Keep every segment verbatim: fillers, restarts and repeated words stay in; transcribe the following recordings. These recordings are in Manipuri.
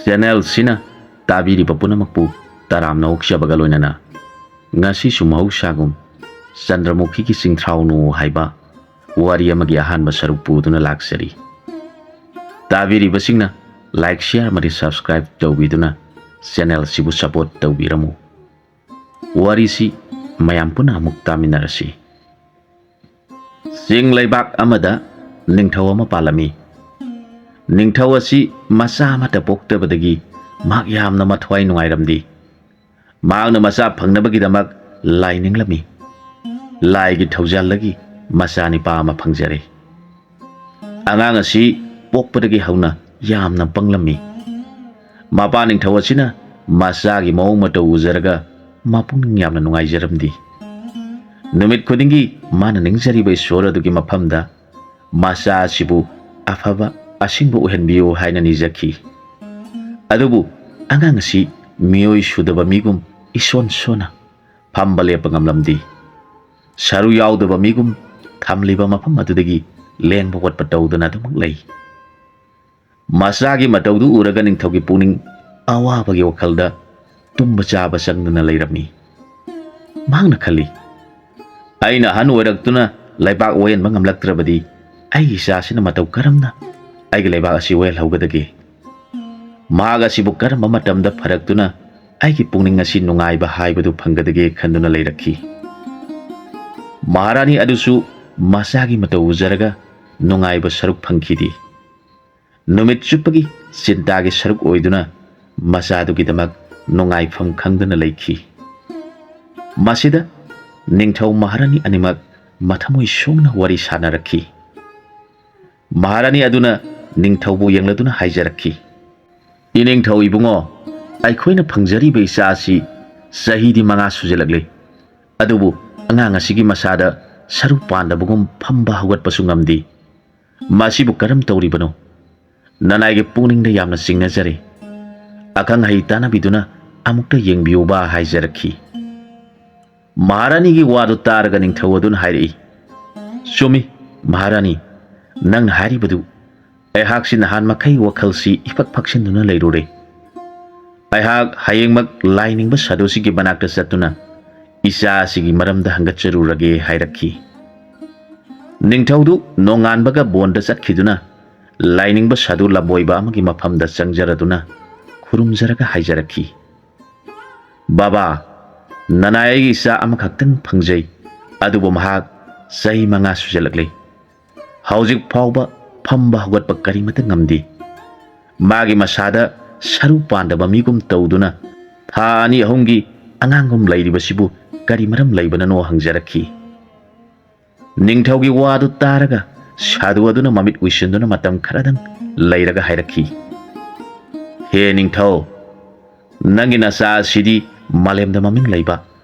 ꯆꯦꯅꯦꯜꯁꯤꯅ ꯇꯥꯕꯤꯔꯤꯕ ꯄꯨꯝꯅꯃꯛꯄꯨ ꯇꯔꯥꯝꯅ ꯑꯣꯛꯆꯕꯒ ꯂꯣꯏꯅꯅ, ꯉꯁꯤꯁꯨ ꯃꯍꯧꯁꯥꯒꯨꯝ ꯆꯟꯗ꯭ꯔꯃꯨꯈꯤꯒꯤ ꯆꯤꯡꯊ꯭ꯔꯥꯎꯅꯨ ꯍꯥꯏꯕ ꯋꯥꯔꯤ ꯑꯃꯒꯤ ꯑꯍꯥꯟꯕ ꯁꯔꯨꯛ ꯄꯨꯗꯨꯅ ꯂꯥꯛꯆꯔꯤ꯫ ꯇꯥꯕꯤꯔꯤꯕꯁꯤꯡꯅ like, share ꯑꯃꯗꯤ subscribe ꯇꯧꯕꯤꯗꯨꯅ ꯆꯦꯅꯦꯜꯁꯤꯕꯨ support ꯇꯧꯕꯤꯔꯝꯃꯨ꯫ ꯋꯥꯔꯤꯁꯤ ꯃꯌꯥꯝ ꯄꯨꯟꯅ ꯑꯃꯨꯛ ꯇꯥꯃꯤꯟꯅꯔꯁꯤ꯫ ꯆꯤꯡ ꯂꯩꯕꯥꯛ ꯑꯃꯗ ꯅꯤꯡꯊꯧ ꯑꯃ ꯄꯥꯜꯂꯝꯃꯤ꯫ ꯅꯤꯡꯊꯧ ꯑꯁꯤ ꯃꯆꯥ ꯑꯃꯠꯇ ꯄꯣꯛꯇꯕꯗꯒꯤ ꯃꯍꯥꯛ ꯌꯥꯝꯅ ꯃꯊ꯭ꯋꯥꯏ ꯅꯨꯡꯉꯥꯏꯔꯝꯗꯦ꯫ ꯃꯍꯥꯛꯅ ꯃꯆꯥ ꯐꯪꯅꯕꯒꯤꯗꯃꯛ ꯂꯥꯏ ꯅꯤꯡꯂꯝꯃꯤ꯫ ꯂꯥꯏꯒꯤ ꯊꯧꯖꯥꯜꯗꯒꯤ ꯃꯆꯥ ꯅꯤꯄꯥ ꯑꯃ ꯐꯪꯖꯔꯦ꯫ ꯑꯉꯥꯡ ꯑꯁꯤ ꯄꯣꯛꯄꯗꯒꯤ ꯍꯧꯅ ꯌꯥꯝꯅ ꯄꯪꯂꯝꯃꯤ꯫ ꯃꯄꯥ ꯅꯤꯡꯊꯧ ꯑꯁꯤꯅ ꯃꯆꯥꯒꯤ ꯃꯑꯣꯡ ꯃꯇꯧ ꯎꯖꯔꯒ ꯃꯄꯨꯛꯅꯤꯡ ꯌꯥꯝꯅ ꯅꯨꯡꯉꯥꯏꯖꯔꯝꯗꯦ꯫ ꯅꯨꯃꯤꯠ ꯈꯨꯗꯤꯡꯒꯤ ꯃꯥꯅ ꯅꯤꯡꯖꯔꯤꯕ ꯏꯁꯣꯔ ꯑꯗꯨꯒꯤ ꯃꯐꯝꯗ ꯃꯆꯥ ꯑꯁꯤꯕꯨ ꯑꯐꯕ ꯑꯁꯤꯡꯕ ꯑꯣꯏꯍꯟꯕꯤꯌꯨ ꯍꯥꯏꯅ ꯅꯤꯖꯈꯤ꯫ ꯑꯗꯨꯕꯨ ꯑꯉꯥꯡ ꯑꯁꯤ ꯃꯤꯑꯣꯏ ꯁꯨꯗꯕ ꯃꯤꯒꯨꯝ ꯏꯁꯣꯟ ꯁꯣꯟꯅ ꯐꯝꯕ ꯂꯦꯞꯄ ꯉꯝꯂꯝꯗꯦ꯫ ꯁꯔꯨ ꯌꯥꯎꯗꯕ ꯃꯤꯒꯨꯝ ꯊꯝꯂꯤꯕ ꯃꯐꯝ ꯑꯗꯨꯗꯒꯤ ꯂꯦꯡꯕ ꯑꯣꯠꯄ ꯇꯧꯗꯅ ꯑꯗꯨꯃꯛ ꯂꯩ꯫ ꯃꯆꯥꯒꯤ ꯃꯇꯧꯗꯨ ꯎꯔꯒ ꯅꯤꯡꯊꯧꯒꯤ ꯄꯨꯛꯅꯤꯡ ꯑꯋꯥꯕꯒꯤ ꯋꯥꯈꯜꯗ ꯇꯨꯝꯕ ꯆꯥꯕ ꯆꯪꯗꯅ ꯂꯩꯔꯝꯃꯤ꯫ ꯃꯍꯥꯛꯅ ꯈꯜꯂꯤ, "ꯑꯩꯅ ꯑꯍꯟ ꯑꯣꯏꯔꯛꯇꯨꯅ ꯂꯩꯕꯥꯛ ꯋꯥꯌꯦꯟꯕ ꯉꯝꯂꯛꯇ꯭ꯔꯕꯗꯤ ꯑꯩꯒꯤ ꯏꯆꯥꯁꯤꯅ ꯃꯇꯧ ꯀꯔꯝꯅ ꯑꯩꯒꯤ ꯂꯩꯕꯥꯛ ꯑꯁꯤ ꯋꯥꯌꯦꯜꯍꯧꯒꯗꯒꯦ? ꯃꯍꯥꯛ ꯑꯁꯤꯕꯨ ꯀꯔꯝꯕ ꯃꯇꯝꯗ ꯐꯔꯛꯇꯨꯅ ꯑꯩꯒꯤ ꯄꯨꯛꯅꯤꯡ ꯑꯁꯤ ꯅꯨꯡꯉꯥꯏꯕ ꯍꯥꯏꯕꯗꯨ ꯐꯪꯒꯗꯒꯦ?" ꯈꯟꯗꯨꯅ ꯂꯩꯔꯛꯈꯤ꯫ ꯃꯍꯥꯔꯥꯅꯤ ꯑꯗꯨꯁꯨ ꯃꯆꯥꯒꯤ ꯃꯇꯧ ꯎꯖꯔꯒ ꯅꯨꯡꯉꯥꯏꯕ ꯁꯔꯨꯛ ꯐꯪꯈꯤꯗꯦ꯫ ꯅꯨꯃꯤꯠ ꯆꯨꯞꯄꯒꯤ ꯆꯤꯟꯇꯥꯒꯤ ꯁꯔꯨꯛ ꯑꯣꯏꯗꯨꯅ ꯃꯆꯥꯗꯨꯒꯤꯗꯃꯛ ꯅꯨꯡꯉꯥꯏꯐꯝ ꯈꯪꯗꯅ ꯂꯩꯈꯤ꯫ ꯃꯁꯤꯗ ꯅꯤꯡꯊꯧ ꯃꯍꯥꯔꯥꯅꯤ ꯑꯅꯤꯃꯛ ꯃꯊꯃꯣꯏ ꯁꯣꯛꯅ ꯋꯥꯔꯤ ꯁꯥꯅꯔꯛꯈꯤ꯫ ꯃꯍꯥꯔꯥꯅꯤ ꯑꯗꯨꯅ ꯅꯤꯡꯊꯧꯕꯨ ꯌꯦꯡꯂꯗꯨꯅ ꯍꯥꯏꯖꯔꯛꯈꯤ, "ꯏꯅꯤꯡꯊꯧ ꯏꯕꯨꯡꯉꯣ, ꯑꯩꯈꯣꯏꯅ ꯐꯪꯖꯔꯤꯕ ꯏꯆꯥ ꯑꯁꯤ ꯆꯍꯤꯗꯤ ꯃꯉꯥ ꯁꯨꯖꯤꯜꯂꯛꯂꯦ, ꯑꯗꯨꯕꯨ ꯑꯉꯥꯡ ꯑꯁꯤꯒꯤ ꯃꯁꯥꯗ ꯁꯔꯨ ꯄꯥꯟꯗꯕꯒꯨꯝ ꯐꯝꯕ ꯍꯧꯒꯠꯄꯁꯨ ꯉꯝꯗꯦ꯫ ꯃꯁꯤꯕꯨ ꯀꯔꯝ ꯇꯧꯔꯤꯕꯅꯣ? ꯅꯅꯥꯏꯒꯤ ꯄꯨꯛꯅꯤꯡꯗ ꯌꯥꯝꯅ ꯆꯤꯡꯅꯖꯔꯦ꯫ ꯑꯈꯪ ꯑꯍꯩ ꯇꯥꯟꯅꯕꯤꯗꯨꯅ ꯑꯃꯨꯛꯇ ꯌꯦꯡꯕꯤꯌꯨꯕ" ꯍꯥꯏꯖꯔꯛꯈꯤ꯫ ꯃꯍꯥꯔꯥꯅꯤꯒꯤ ꯋꯥꯗꯨ ꯇꯥꯔꯒ ꯅꯤꯡꯊꯧ ꯑꯗꯨꯅ ꯍꯥꯏꯔꯛꯏ, "ꯆꯨꯝꯃꯤ, ꯃꯍꯥꯔꯥꯅꯤ, ꯅꯪꯅ ꯍꯥꯏꯔꯤꯕꯗꯨ꯫ ꯑꯩꯍꯥꯛꯁꯤ ꯅꯍꯥꯟ ꯃꯈꯩ ꯋꯥꯈꯜꯁꯤ ꯏꯐꯛ ꯐꯛꯁꯤꯟꯗꯨꯅ ꯂꯩꯔꯨꯔꯦ꯫ ꯑꯩꯍꯥꯛ ꯍꯌꯦꯡꯃꯛ ꯂꯥꯏꯅꯤꯡꯕ ꯁꯥꯗꯨꯁꯤꯒꯤ ꯃꯅꯥꯛꯇ ꯆꯠꯇꯨꯅ ꯏꯆꯥ ꯑꯁꯤꯒꯤ ꯃꯔꯝꯗ ꯍꯪꯒꯠꯆꯔꯨꯔꯒꯦ" ꯍꯥꯏꯔꯛꯈꯤ꯫ ꯅꯤꯡꯊꯧꯗꯨ ꯅꯣꯡꯉꯥꯟꯕꯒ ꯕꯣꯟꯗ ꯆꯠꯈꯤꯗꯨꯅ ꯂꯥꯏꯅꯤꯡꯕ ꯁꯥꯗꯨ ꯂꯝꯕꯣꯏꯕ ꯑꯃꯒꯤ ꯃꯐꯝꯗ ꯆꯪꯖꯔꯗꯨꯅ ꯈꯨꯔꯨꯝꯖꯔꯒ ꯍꯥꯏꯖꯔꯛꯈꯤ, "ꯕꯥꯕꯥ, ꯅꯅꯥꯏ ꯑꯩꯒꯤ ꯏꯆꯥ ꯑꯃꯈꯛꯇꯪ ꯐꯪꯖꯩ, ꯑꯗꯨꯕꯨ ꯃꯍꯥꯛ ꯆꯍꯤ ꯃꯉꯥ ꯁꯨꯖꯜꯂꯛꯂꯦ꯫ ꯍꯧꯖꯤꯛ ꯐꯥꯎꯕ ꯐꯝꯕ ꯍꯧꯒꯠꯄ ꯀꯔꯤꯃꯠꯇ ꯉꯝꯗꯦ꯫ ꯃꯥꯒꯤ ꯃꯁꯥꯗ ꯁꯔꯨ ꯄꯥꯟꯗꯕ ꯃꯤꯒꯨꯝ ꯇꯧꯗꯨꯅ ꯊꯥ ꯑꯅꯤ ꯑꯍꯨꯝꯒꯤ ꯑꯉꯥꯡꯒꯨꯝ ꯂꯩꯔꯤꯕꯁꯤꯕꯨ ꯀꯔꯤ ꯃꯔꯝ ꯂꯩꯕꯅꯅꯣ?" ꯍꯪꯖꯔꯛꯈꯤ꯫ ꯅꯤꯡꯊꯧꯒꯤ ꯋꯥꯗꯨ ꯇꯥꯔꯒ ꯁꯥꯗꯨ ꯑꯗꯨꯅ ꯃꯃꯤꯠ ꯎꯏꯁꯤꯟꯗꯨꯅ ꯃꯇꯝ ꯈꯔꯗꯪ ꯂꯩꯔꯒ ꯍꯥꯏꯔꯛꯈꯤ, "ꯍꯦ ꯅꯤꯡꯊꯧ, ꯅꯪꯒꯤ ꯅꯆꯥ ꯑꯁꯤꯗꯤ ꯃꯥꯂꯦꯝꯗ ꯃꯃꯤꯡ ꯂꯩꯕ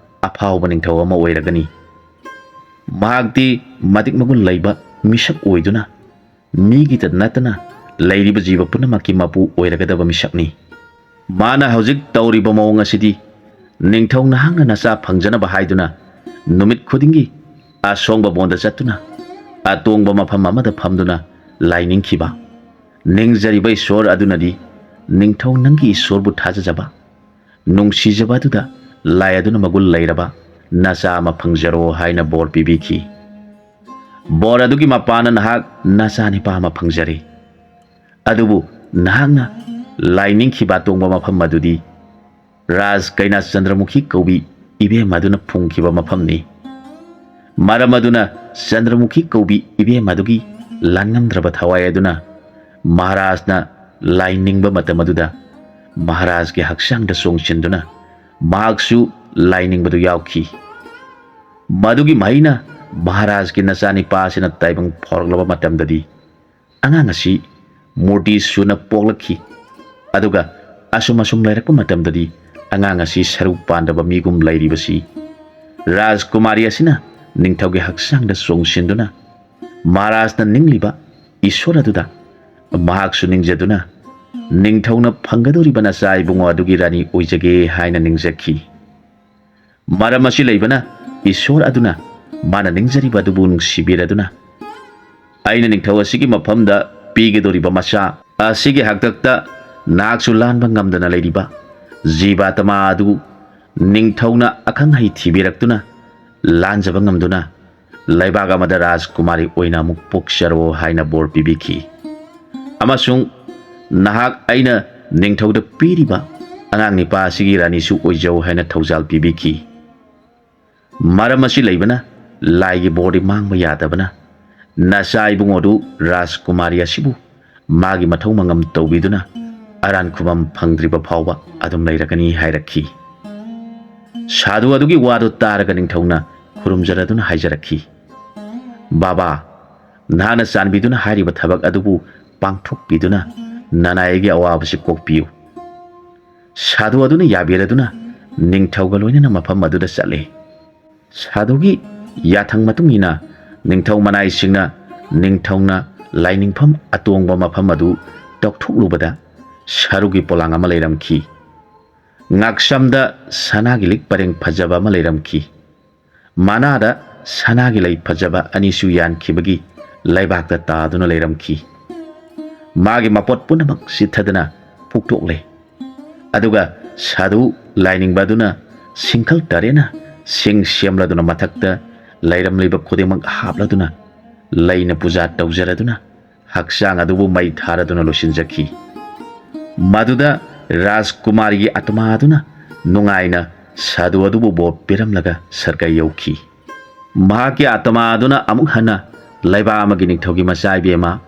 ꯑꯐꯥꯎꯕ ꯅꯤꯡꯊꯧ ꯑꯃ ꯑꯣꯏꯔꯒꯅꯤ꯫ ꯃꯍꯥꯛꯇꯤ ꯃꯇꯤꯛ ꯃꯒꯨꯟ ꯂꯩꯕ ꯃꯤꯁꯛ ꯑꯣꯏꯗꯨꯅ ꯃꯤꯒꯤꯇ ꯅꯠꯇꯅ ꯂꯩꯔꯤꯕ ꯖꯤꯕ ꯄꯨꯝꯅꯃꯛꯀꯤ ꯃꯄꯨ ꯑꯣꯏꯔꯒꯗꯕ ꯃꯤꯁꯛꯅꯤ꯫ ꯃꯥꯅ ꯍꯧꯖꯤꯛ ꯇꯧꯔꯤꯕ ꯃꯑꯣꯡ ꯑꯁꯤꯗꯤ ꯅꯤꯡꯊꯧ ꯅꯍꯥꯛꯅ ꯅꯆꯥ ꯐꯪꯖꯅꯕ ꯍꯥꯏꯗꯨꯅ ꯅꯨꯃꯤꯠ ꯈꯨꯗꯤꯡꯒꯤ ꯑꯁꯣꯡꯕ ꯕꯣꯟꯗ ꯆꯠꯇꯨꯅ ꯑꯇꯣꯡꯕ ꯃꯐꯝ ꯑꯃꯗ ꯐꯝꯗꯨꯅ ꯂꯥꯏ ꯅꯤꯡꯈꯤꯕ, ꯅꯤꯡꯖꯔꯤꯕ ꯏꯁꯣꯔ ꯑꯗꯨꯅꯗꯤ ꯅꯤꯡꯊꯧ ꯅꯪꯒꯤ ꯏꯁꯣꯔꯕꯨ ꯊꯥꯖꯖꯕ, ꯅꯨꯡꯁꯤꯖꯕ ꯑꯗꯨꯗ ꯂꯥꯏ ꯑꯗꯨꯅ ꯃꯒꯨꯟ ꯂꯩꯔꯕ ꯅꯆꯥ ꯑꯃ ꯐꯪꯖꯔꯣ" ꯍꯥꯏꯅ ꯕꯣꯔ ꯄꯤꯕꯤꯈꯤ꯫ ꯕꯣꯔ ꯑꯗꯨꯒꯤ ꯃꯄꯥꯟꯅ ꯅꯍꯥꯛ ꯅꯆꯥ ꯅꯤꯄꯥ ꯑꯃ ꯐꯪꯖꯔꯦ꯫ ꯑꯗꯨꯕꯨ ꯅꯍꯥꯛꯅ ꯂꯥꯏ ꯅꯤꯡꯈꯤꯕ ꯑꯇꯣꯡꯕ ꯃꯐꯝ ꯑꯗꯨꯗꯤ ꯔꯥꯖ ꯀꯩꯅꯥ ꯆꯟꯗ꯭ꯔꯃꯨꯈꯤ ꯀꯧꯕꯤ ꯏꯕꯦꯝ ꯑꯗꯨꯅ ꯐꯨꯝꯈꯤꯕ ꯃꯐꯝꯅꯤ꯫ ꯃꯔꯝ ꯑꯗꯨꯅ ꯆꯟꯗ꯭ꯔꯃꯨꯈꯤ ꯀꯧꯕꯤ ꯏꯕꯦꯝ ꯑꯗꯨꯒꯤ ꯂꯥꯟꯉꯝꯗ꯭ꯔꯕ ꯊꯋꯥꯏ ꯑꯗꯨꯅ ꯃꯍꯥꯔꯥꯖꯅ ꯂꯥꯏ ꯅꯤꯡꯕ ꯃꯇꯝ ꯑꯗꯨꯗ ꯃꯍꯥꯔꯥꯖꯒꯤ ꯍꯛꯆꯥꯡꯗ ꯆꯣꯡꯁꯤꯟꯗꯨꯅ ꯃꯍꯥꯛꯁꯨ ꯂꯥꯏ ꯅꯤꯡꯕꯗꯨ ꯌꯥꯎꯈꯤ꯫ ꯃꯗꯨꯒꯤ ꯃꯍꯩꯅ ꯃꯍꯥꯔꯥꯖꯒꯤ ꯅꯆꯥꯅꯤꯄꯥ ꯑꯁꯤꯅ ꯇꯥꯏꯕꯪ ꯐꯥꯎꯔꯛꯂꯕ ꯃꯇꯝꯗꯗꯤ ꯑꯉꯥꯡ ꯑꯁꯤ ꯃꯨꯔꯇꯤ ꯁꯨꯅ ꯄꯣꯛꯂꯛꯈꯤ꯫ ꯑꯗꯨꯒ ꯑꯁꯨꯝ ꯑꯁꯨꯝ ꯂꯩꯔꯛꯄ ꯃꯇꯝꯗꯗꯤ ꯑꯉꯥꯡ ꯑꯁꯤ ꯁꯔꯨ ꯄꯥꯟꯗꯕ ꯃꯤꯒꯨꯝ ꯂꯩꯔꯤꯕꯁꯤ ꯔꯥꯖꯀꯨꯃꯥꯔꯤ ꯑꯁꯤꯅ ꯅꯤꯡꯊꯧꯒꯤ ꯍꯛꯆꯥꯡꯗ ꯆꯣꯡꯁꯤꯟꯗꯨꯅ ꯃꯍꯥꯔꯥꯖꯅ ꯅꯤꯡꯂꯤꯕ ꯏꯁꯣꯔ ꯑꯗꯨꯗ ꯃꯍꯥꯛꯁꯨ ꯅꯤꯡꯖꯗꯨꯅ ꯅꯤꯡꯊꯧꯅ ꯐꯪꯒꯗꯧꯔꯤꯕ ꯅꯆꯥ ꯏꯕꯨꯡꯉꯣ ꯑꯗꯨꯒꯤ ꯔꯥꯅꯤ ꯑꯣꯏꯖꯒꯦ ꯍꯥꯏꯅ ꯅꯤꯡꯖꯈꯤ꯫ ꯃꯔꯝ ꯑꯁꯤ ꯂꯩꯕꯅ ꯏꯁꯣꯔ ꯑꯗꯨꯅ ꯃꯥꯅ ꯅꯤꯡꯖꯔꯤꯕ ꯑꯗꯨꯕꯨ ꯅꯨꯡꯁꯤꯕꯤꯔꯗꯨꯅ ꯑꯩꯅ ꯅꯤꯡꯊꯧ ꯑꯁꯤꯒꯤ ꯃꯐꯝꯗ ꯄꯤꯒꯗꯧꯔꯤꯕ ꯃꯆꯥ ꯑꯁꯤꯒꯤ ꯍꯥꯛꯇꯛꯇ ꯅꯍꯥꯛꯁꯨ ꯂꯥꯟꯕ ꯉꯝꯗꯅ ꯂꯩꯔꯤꯕ ꯖꯤꯕꯥꯇꯃꯥ ꯑꯗꯨ ꯅꯤꯡꯊꯧꯅ ꯑꯈꯪ ꯑꯍꯩ ꯊꯤꯕꯤꯔꯛꯇꯨꯅ ꯂꯥꯟꯖꯕ ꯉꯝꯗꯨꯅ ꯂꯩꯕꯥꯛ ꯑꯃꯗ ꯔꯥꯖꯀꯨꯃꯥꯔꯤ ꯑꯣꯏꯅ ꯑꯃꯨꯛ ꯄꯣꯛꯆꯔꯣ ꯍꯥꯏꯅ ꯕꯣꯔ ꯄꯤꯕꯤꯈꯤ꯫ ꯑꯃꯁꯨꯡ ꯅꯍꯥꯛ ꯑꯩꯅ ꯅꯤꯡꯊꯧꯗ ꯄꯤꯔꯤꯕ ꯑꯉꯥꯡ ꯅꯤꯄꯥ ꯑꯁꯤꯒꯤ ꯔꯥꯅꯤꯁꯨ ꯑꯣꯏꯖꯧ ꯍꯥꯏꯅ ꯊꯧꯖꯥꯜ ꯄꯤꯕꯤꯈꯤ꯫ ꯃꯔꯝ ꯑꯁꯤ ꯂꯩꯕꯅ ꯂꯥꯏꯒꯤ ꯕꯣꯔꯗꯤ ꯃꯥꯡꯕ ꯌꯥꯗꯕꯅ ꯅꯆꯥ ꯏꯕꯨꯡꯉꯣꯗꯨ ꯔꯥꯖꯀꯨꯃꯥꯔꯤ ꯑꯁꯤꯕꯨ ꯃꯥꯒꯤ ꯃꯊꯧ ꯃꯉꯝ ꯇꯧꯕꯤꯗꯨꯅ ꯑꯔꯥꯟ ꯈꯨꯕꯝ ꯐꯪꯗ꯭ꯔꯤꯕ ꯐꯥꯎꯕ ꯑꯗꯨꯝ ꯂꯩꯔꯒꯅꯤ ꯍꯥꯏꯔꯛꯈꯤ꯫ ꯁꯥꯗꯨ ꯑꯗꯨꯒꯤ ꯋꯥꯗꯨ ꯇꯥꯔꯒ ꯅꯤꯡꯊꯧꯅ ꯈꯨꯔꯨꯝꯖꯔꯗꯨꯅ ꯍꯥꯏꯖꯔꯛꯈꯤ, "ꯕꯥꯕꯥ, ꯅꯍꯥꯛꯅ ꯆꯥꯟꯕꯤꯗꯨꯅ ꯍꯥꯏꯔꯤꯕ ꯊꯕꯛ ꯑꯗꯨꯕꯨ ꯄꯥꯡꯊꯣꯛꯄꯤꯗꯨꯅ ꯅꯅꯥꯏꯒꯤ ꯑꯋꯥꯕꯁꯤ ꯀꯣꯛꯄꯤꯌꯨ꯫" ꯁꯥꯗꯨ ꯑꯗꯨꯅ ꯌꯥꯕꯤꯔꯗꯨꯅ ꯅꯤꯡꯊꯧꯒ ꯂꯣꯏꯅꯅ ꯃꯐꯝ ꯑꯗꯨꯗ ꯆꯠꯂꯦ꯫ ꯁꯥꯗꯨꯒꯤ ꯌꯥꯊꯪ ꯃꯇꯨꯡ ꯏꯟꯅ ꯅꯤꯡꯊꯧ ꯃꯅꯥꯏꯁꯤꯡꯅ ꯅꯤꯡꯊꯧꯅ ꯂꯥꯏꯅꯤꯡꯐꯝ ꯑꯇꯣꯡꯕ ꯃꯐꯝ ꯑꯗꯨ ꯇꯧꯊꯣꯛꯂꯨꯕꯗ ꯁꯔꯨꯒꯤ ꯄꯣꯂꯥꯡ ꯑꯃ ꯂꯩꯔꯝꯈꯤ꯫ ꯉꯥꯛꯁꯝꯗ ꯁꯅꯥꯒꯤ ꯂꯤꯛ ꯄꯔꯦꯡ ꯐꯖꯕ ꯑꯃ ꯂꯩꯔꯝꯈꯤ꯫ ꯃꯅꯥꯗ ꯁꯅꯥꯒꯤ ꯂꯩ ꯐꯖꯕ ꯑꯅꯤꯁꯨ ꯌꯥꯟꯈꯤꯕꯒꯤ ꯂꯩꯕꯥꯛꯇ ꯇꯥꯗꯨꯅ ꯂꯩꯔꯝꯈꯤ꯫ ꯃꯥꯒꯤ ꯃꯄꯣꯠ ꯄꯨꯝꯅꯃꯛ ꯆꯤꯠꯊꯗꯅ ꯐꯨꯛꯇꯣꯛꯂꯦ꯫ ꯑꯗꯨꯒ ꯁꯥꯗꯨ ꯂꯥꯏꯅꯤꯡꯕ ꯑꯗꯨꯅ ꯁꯤꯡꯈꯜ ꯇꯔꯦꯠꯅ ꯁꯤꯡ ꯁꯦꯝꯂꯗꯨꯅ ꯃꯊꯛꯇ ꯂꯩꯔꯝꯂꯤꯕ ꯈꯨꯗꯤꯡꯃꯛ ꯍꯥꯞꯂꯗꯨꯅ ꯂꯩꯅ ꯄꯨꯖꯥ ꯇꯧꯖꯔꯗꯨꯅ ꯍꯛꯆꯥꯡ ꯑꯗꯨꯕꯨ ꯃꯩ ꯊꯥꯔꯗꯨꯅ ꯂꯣꯏꯁꯤꯟꯖꯈꯤ꯫ ꯃꯗꯨꯗ ꯔꯥꯖꯀꯨꯃꯥꯔꯤꯒꯤ ꯑꯥꯇꯃꯥ ꯑꯗꯨꯅ ꯅꯨꯡꯉꯥꯏꯅ ꯁꯥꯗꯨ ꯑꯗꯨꯕꯨ ꯕꯣꯔ ꯄꯤꯔꯝꯂꯒ ꯁꯔꯒ ꯌꯧꯈꯤ꯫ ꯃꯍꯥꯛꯀꯤ ꯑꯥꯇꯃꯥ ꯑꯗꯨꯅ ꯑꯃꯨꯛ ꯍꯟꯅ ꯂꯩꯕꯥꯛ ꯑꯃꯒꯤ ꯅꯤꯡꯊꯧꯒꯤ ꯃꯆꯥ ꯏꯕꯦꯝꯃ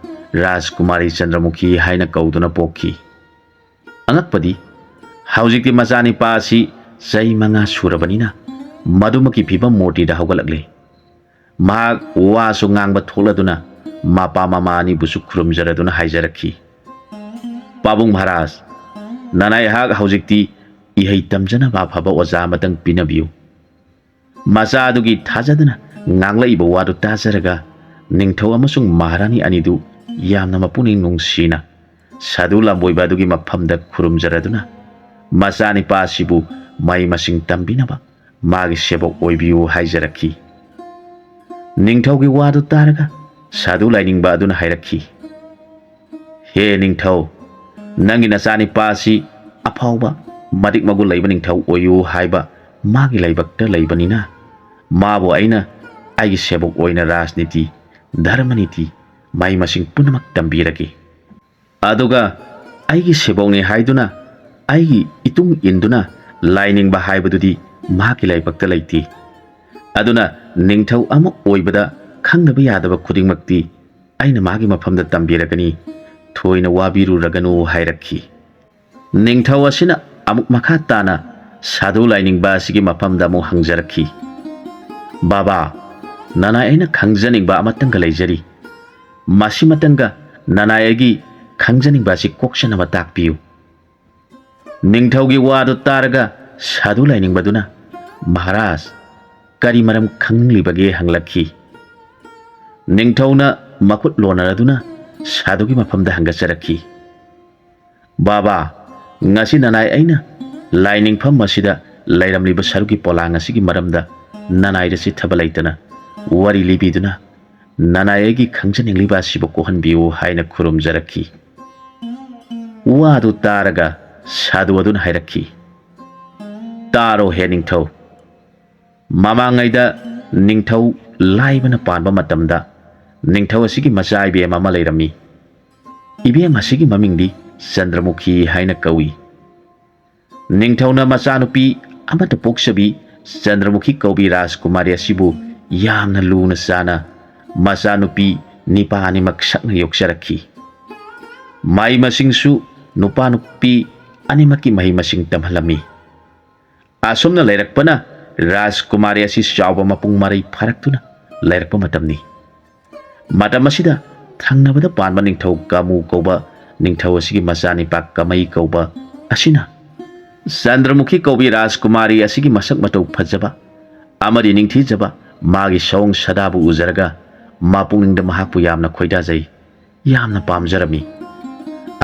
ꯔꯥꯖꯀꯨꯃꯥꯔꯤ ꯆꯟꯗ꯭ꯔꯃꯨꯈꯤ ꯍꯥꯏꯅ ꯀꯧꯗꯨꯅ ꯄꯣꯛꯈꯤ꯫ ꯑꯉꯛꯄꯗꯤ, ꯍꯧꯖꯤꯛꯇꯤ ꯃꯆꯥꯅꯤꯄꯥ ꯑꯁꯤ ꯆꯍꯤ ꯃꯉꯥ ꯁꯨꯔꯕꯅꯤꯅ ꯃꯗꯨꯃꯛꯀꯤ ꯐꯤꯕꯝ ꯃꯨꯔꯇꯤꯗ ꯍꯧꯒꯠꯂꯛꯂꯦ꯫ ꯃꯍꯥꯛ ꯋꯥꯁꯨ ꯉꯥꯡꯕ ꯊꯣꯛꯂꯗꯨꯅ ꯃꯄꯥ ꯃꯃꯥ ꯑꯅꯤꯕꯨꯁꯨ ꯈꯨꯔꯨꯝꯖꯔꯗꯨꯅ ꯍꯥꯏꯖꯔꯛꯈꯤ, "ꯄꯥꯕꯨꯡ ꯃꯍꯥꯔꯥꯖ, ꯅꯅꯥꯏꯍꯥꯛ ꯍꯧꯖꯤꯛꯇꯤ ꯏꯍꯩ ꯇꯝꯖꯅꯕ ꯑꯐꯕ ꯑꯣꯖꯥ ꯑꯃꯇꯪ ꯄꯤꯅꯕꯤꯌꯨ꯫" ꯃꯆꯥ ꯑꯗꯨꯒꯤ ꯊꯥꯖꯗꯅ ꯉꯥꯡꯂꯛꯏꯕ ꯋꯥꯗꯨ ꯇꯥꯖꯔꯒ ꯅꯤꯡꯊꯧ ꯑꯃꯁꯨꯡ ꯃꯍꯥꯔꯥꯅꯤ ꯑꯅꯤꯗꯨ ꯌꯥꯝꯅ ꯃꯄꯨꯛꯅꯤꯡ ꯅꯨꯡꯁꯤꯅ ꯁꯥꯗꯨ ꯂꯝꯕꯣꯏꯕ ꯑꯗꯨꯒꯤ ꯃꯐꯝꯗ ꯈꯨꯔꯨꯝꯖꯔꯗꯨꯅ ꯃꯆꯥꯅꯤꯄꯥ ꯑꯁꯤꯕꯨ ꯃꯍꯩ ꯃꯁꯤꯡ ꯇꯝꯕꯤꯅꯕ ꯃꯥꯒꯤ ꯁꯦꯕꯣꯛ ꯑꯣꯏꯕꯤꯌꯨ ꯍꯥꯏꯖꯔꯛꯈꯤ꯫ ꯅꯤꯡꯊꯧꯒꯤ ꯋꯥꯗꯨ ꯇꯥꯔꯒ ꯁꯥꯗꯨ ꯂꯥꯏꯅꯤꯡꯕ ꯑꯗꯨꯅ ꯍꯥꯏꯔꯛꯈꯤ, "ꯍꯦ ꯅꯤꯡꯊꯧ, ꯅꯪꯒꯤ ꯅꯆꯥꯅꯤꯄꯥ ꯑꯁꯤ ꯑꯐꯥꯎꯕ ꯃꯇꯤꯛ ꯃꯒꯨꯟ ꯂꯩꯕ ꯅꯤꯡꯊꯧ ꯑꯣꯏꯌꯨ ꯍꯥꯏꯕ ꯃꯥꯒꯤ ꯂꯥꯏꯕꯛꯇ ꯂꯩꯕꯅꯤꯅ, ꯃꯥꯕꯨ ꯑꯩꯅ ꯑꯩꯒꯤ ꯁꯦꯕꯣꯛ ꯑꯣꯏꯅ ꯔꯥꯖꯅꯤꯇꯤ, ꯙꯔꯃꯅꯤꯇꯤ, ꯃꯍꯩ ꯃꯁꯤꯡ ꯄꯨꯝꯅꯃꯛ ꯇꯝꯕꯤꯔꯒꯦ꯫ ꯑꯗꯨꯒ ꯑꯩꯒꯤ ꯁꯦꯕꯣꯛꯅꯤ ꯍꯥꯏꯗꯨꯅ ꯑꯩꯒꯤ ꯏꯇꯨꯡ ꯏꯟꯗꯨꯅ ꯂꯥꯏꯅꯤꯡꯕ ꯍꯥꯏꯕꯗꯨꯗꯤ ꯃꯍꯥꯛꯀꯤ ꯂꯥꯏꯕꯛꯇ ꯂꯩꯇꯦ꯫ ꯑꯗꯨꯅ ꯅꯤꯡꯊꯧ ꯑꯃ ꯑꯣꯏꯕꯗ ꯈꯪꯗꯕ ꯌꯥꯗꯕ ꯈꯨꯗꯤꯡꯃꯛꯇꯤ ꯑꯩꯅ ꯃꯥꯒꯤ ꯃꯐꯝꯗ ꯇꯝꯕꯤꯔꯒꯅꯤ, ꯊꯣꯏꯅ ꯋꯥꯕꯤꯔꯨꯔꯒꯅꯨ ꯍꯥꯏꯔꯛꯈꯤ꯫ ꯅꯤꯡꯊꯧ ꯑꯁꯤꯅ ꯑꯃꯨꯛ ꯃꯈꯥ ꯇꯥꯅ ꯁꯥꯗꯨ ꯂꯥꯏꯅꯤꯡꯕ ꯑꯁꯤꯒꯤ ꯃꯐꯝꯗ ꯑꯃꯨꯛ ꯍꯪꯖꯔꯛꯈꯤ, "ꯕꯥꯕꯥ, ꯅꯅꯥꯏ ꯑꯩꯅ ꯈꯪꯖꯅꯤꯡꯕ ꯑꯃꯇꯪꯒ ꯂꯩꯖꯔꯤ꯫ ꯃꯁꯤꯃꯇꯪꯒ ꯅꯅꯥꯏ ꯑꯩꯒꯤ ꯈꯪꯖꯅꯤꯡꯕ ꯑꯁꯤ ꯀꯣꯛꯆꯅꯕ ꯇꯥꯛꯄꯤꯌꯨ꯫" ꯅꯤꯡꯊꯧꯒꯤ ꯋꯥꯗꯨ ꯇꯥꯔꯒ ꯁꯥꯗꯨ ꯂꯥꯏꯅꯤꯡꯕꯗꯨꯅ, "ꯃꯍꯥꯔꯥꯖ, ꯀꯔꯤ ꯃꯔꯝ ꯈꯪꯅꯤꯡꯂꯤꯕꯒꯦ?" ꯍꯪꯂꯛꯈꯤ꯫ ꯅꯤꯡꯊꯧꯅ ꯃꯈꯨꯠ ꯂꯣꯟꯅꯔꯗꯨꯅ ꯁꯥꯗꯨꯒꯤ ꯃꯐꯝꯗ ꯍꯪꯒꯠꯆꯔꯛꯈꯤ, "ꯕꯥꯕꯥ, ꯉꯁꯤ ꯅꯅꯥꯏ ꯑꯩꯅ ꯂꯥꯏꯅꯤꯡꯐꯝ ꯑꯁꯤꯗ ꯂꯩꯔꯝꯂꯤꯕ ꯁꯔꯨꯛꯀꯤ ꯄꯣꯂꯥꯡ ꯑꯁꯤꯒꯤ ꯃꯔꯝꯗ ꯅꯅꯥꯏꯗ ꯆꯤꯠꯊꯕ ꯂꯩꯇꯅ ꯋꯥꯔꯤ ꯂꯤꯕꯤꯗꯨꯅ ꯅꯅꯥꯏ ꯑꯩꯒꯤ ꯈꯪꯖꯅꯤꯡꯂꯤꯕ ꯑꯁꯤꯕꯨ ꯀꯣꯛꯍꯟꯕꯤꯌꯨ" ꯍꯥꯏꯅ ꯈꯨꯔꯨꯝꯖꯔꯛꯈꯤ꯫ ꯋꯥꯗꯨ ꯇꯥꯔꯒ ꯁꯥꯗꯨ ꯑꯗꯨꯅ ꯍꯥꯏꯔꯛꯈꯤ, "ꯇꯥꯔꯣ ꯍꯦ ꯅꯤꯡꯊꯧ, ꯃꯃꯥꯡꯉꯩꯗ ꯅꯤꯡꯊꯧ ꯂꯥꯏꯕꯅ ꯄꯥꯟꯕ ꯃꯇꯝꯗ ꯅꯤꯡꯊꯧ ꯑꯁꯤꯒꯤ ꯃꯆꯥ ꯏꯕꯦꯝ ꯑꯃ ꯂꯩꯔꯝꯃꯤ꯫ ꯏꯕꯦꯝ ꯑꯁꯤꯒꯤ ꯃꯃꯤꯡꯗꯤ ꯆꯟꯗ꯭ꯔꯃꯨꯈꯤ ꯍꯥꯏꯅ ꯀꯧꯏ꯫ ꯅꯤꯡꯊꯧꯅ ꯃꯆꯥꯅꯨꯄꯤ ꯑꯃꯠꯇ ꯄꯣꯛꯆꯕꯤ ꯆꯟꯗ꯭ꯔꯃꯨꯈꯤ ꯀꯧꯕꯤ ꯔꯥꯖꯀꯨꯃꯥꯔꯤ ꯑꯁꯤꯕꯨ ꯌꯥꯝꯅ ꯂꯨꯅ ꯆꯥꯅ ꯃꯆꯥꯅꯨꯄꯤ ꯅꯤꯄꯥ ꯑꯅꯤꯃꯛ ꯁꯛꯅ ꯌꯣꯛꯆꯔꯛꯈꯤ꯫ ꯃꯍꯩ ꯃꯁꯤꯡꯁꯨ ꯅꯨꯄꯥ ꯅꯨꯄꯤ ꯑꯅꯤꯃꯛꯀꯤ ꯃꯍꯩ ꯃꯁꯤꯡ ꯇꯝꯍꯜꯂꯝꯃꯤ꯫ ꯑꯁꯨꯝꯅ ꯂꯩꯔꯛꯄꯅ ꯔꯥꯖꯀꯨꯃꯥꯔꯤ ꯑꯁꯤ ꯆꯥꯎꯕ ꯃꯄꯨꯡ ꯃꯔꯩ ꯐꯥꯔꯛꯇꯨꯅ ꯂꯩꯔꯛꯄ ꯃꯇꯝꯅꯤ꯫ ꯃꯇꯝ ꯑꯁꯤꯗ ꯊꯪꯅꯕꯗ ꯄꯥꯟꯕ ꯅꯤꯡꯊꯧ ꯀꯥꯃꯨ ꯀꯧꯕ ꯅꯤꯡꯊꯧ ꯑꯁꯤꯒꯤ ꯃꯆꯥꯅꯤꯄꯥ ꯀꯃꯩ ꯀꯧꯕ ꯑꯁꯤꯅ ꯆꯟꯗ꯭ꯔꯃꯨꯈꯤ ꯀꯧꯕꯤ ꯔꯥꯖꯀꯨꯃꯥꯔꯤ ꯑꯁꯤꯒꯤ ꯃꯁꯛ ꯃꯇꯧ ꯐꯖꯕ ꯑꯃꯗꯤ ꯅꯤꯡꯊꯤꯖꯕ ꯃꯥꯒꯤ ꯁꯑꯣꯡ ꯁꯥꯗꯥꯕꯨ ꯎꯖꯔꯒ ꯃꯄꯨꯛꯅꯤꯡꯗ ꯃꯍꯥꯛꯄꯨ ꯌꯥꯝꯅ ꯈꯣꯏꯗꯥꯖꯩ, ꯌꯥꯝꯅ ꯄꯥꯝꯖꯔꯝꯃꯤ꯫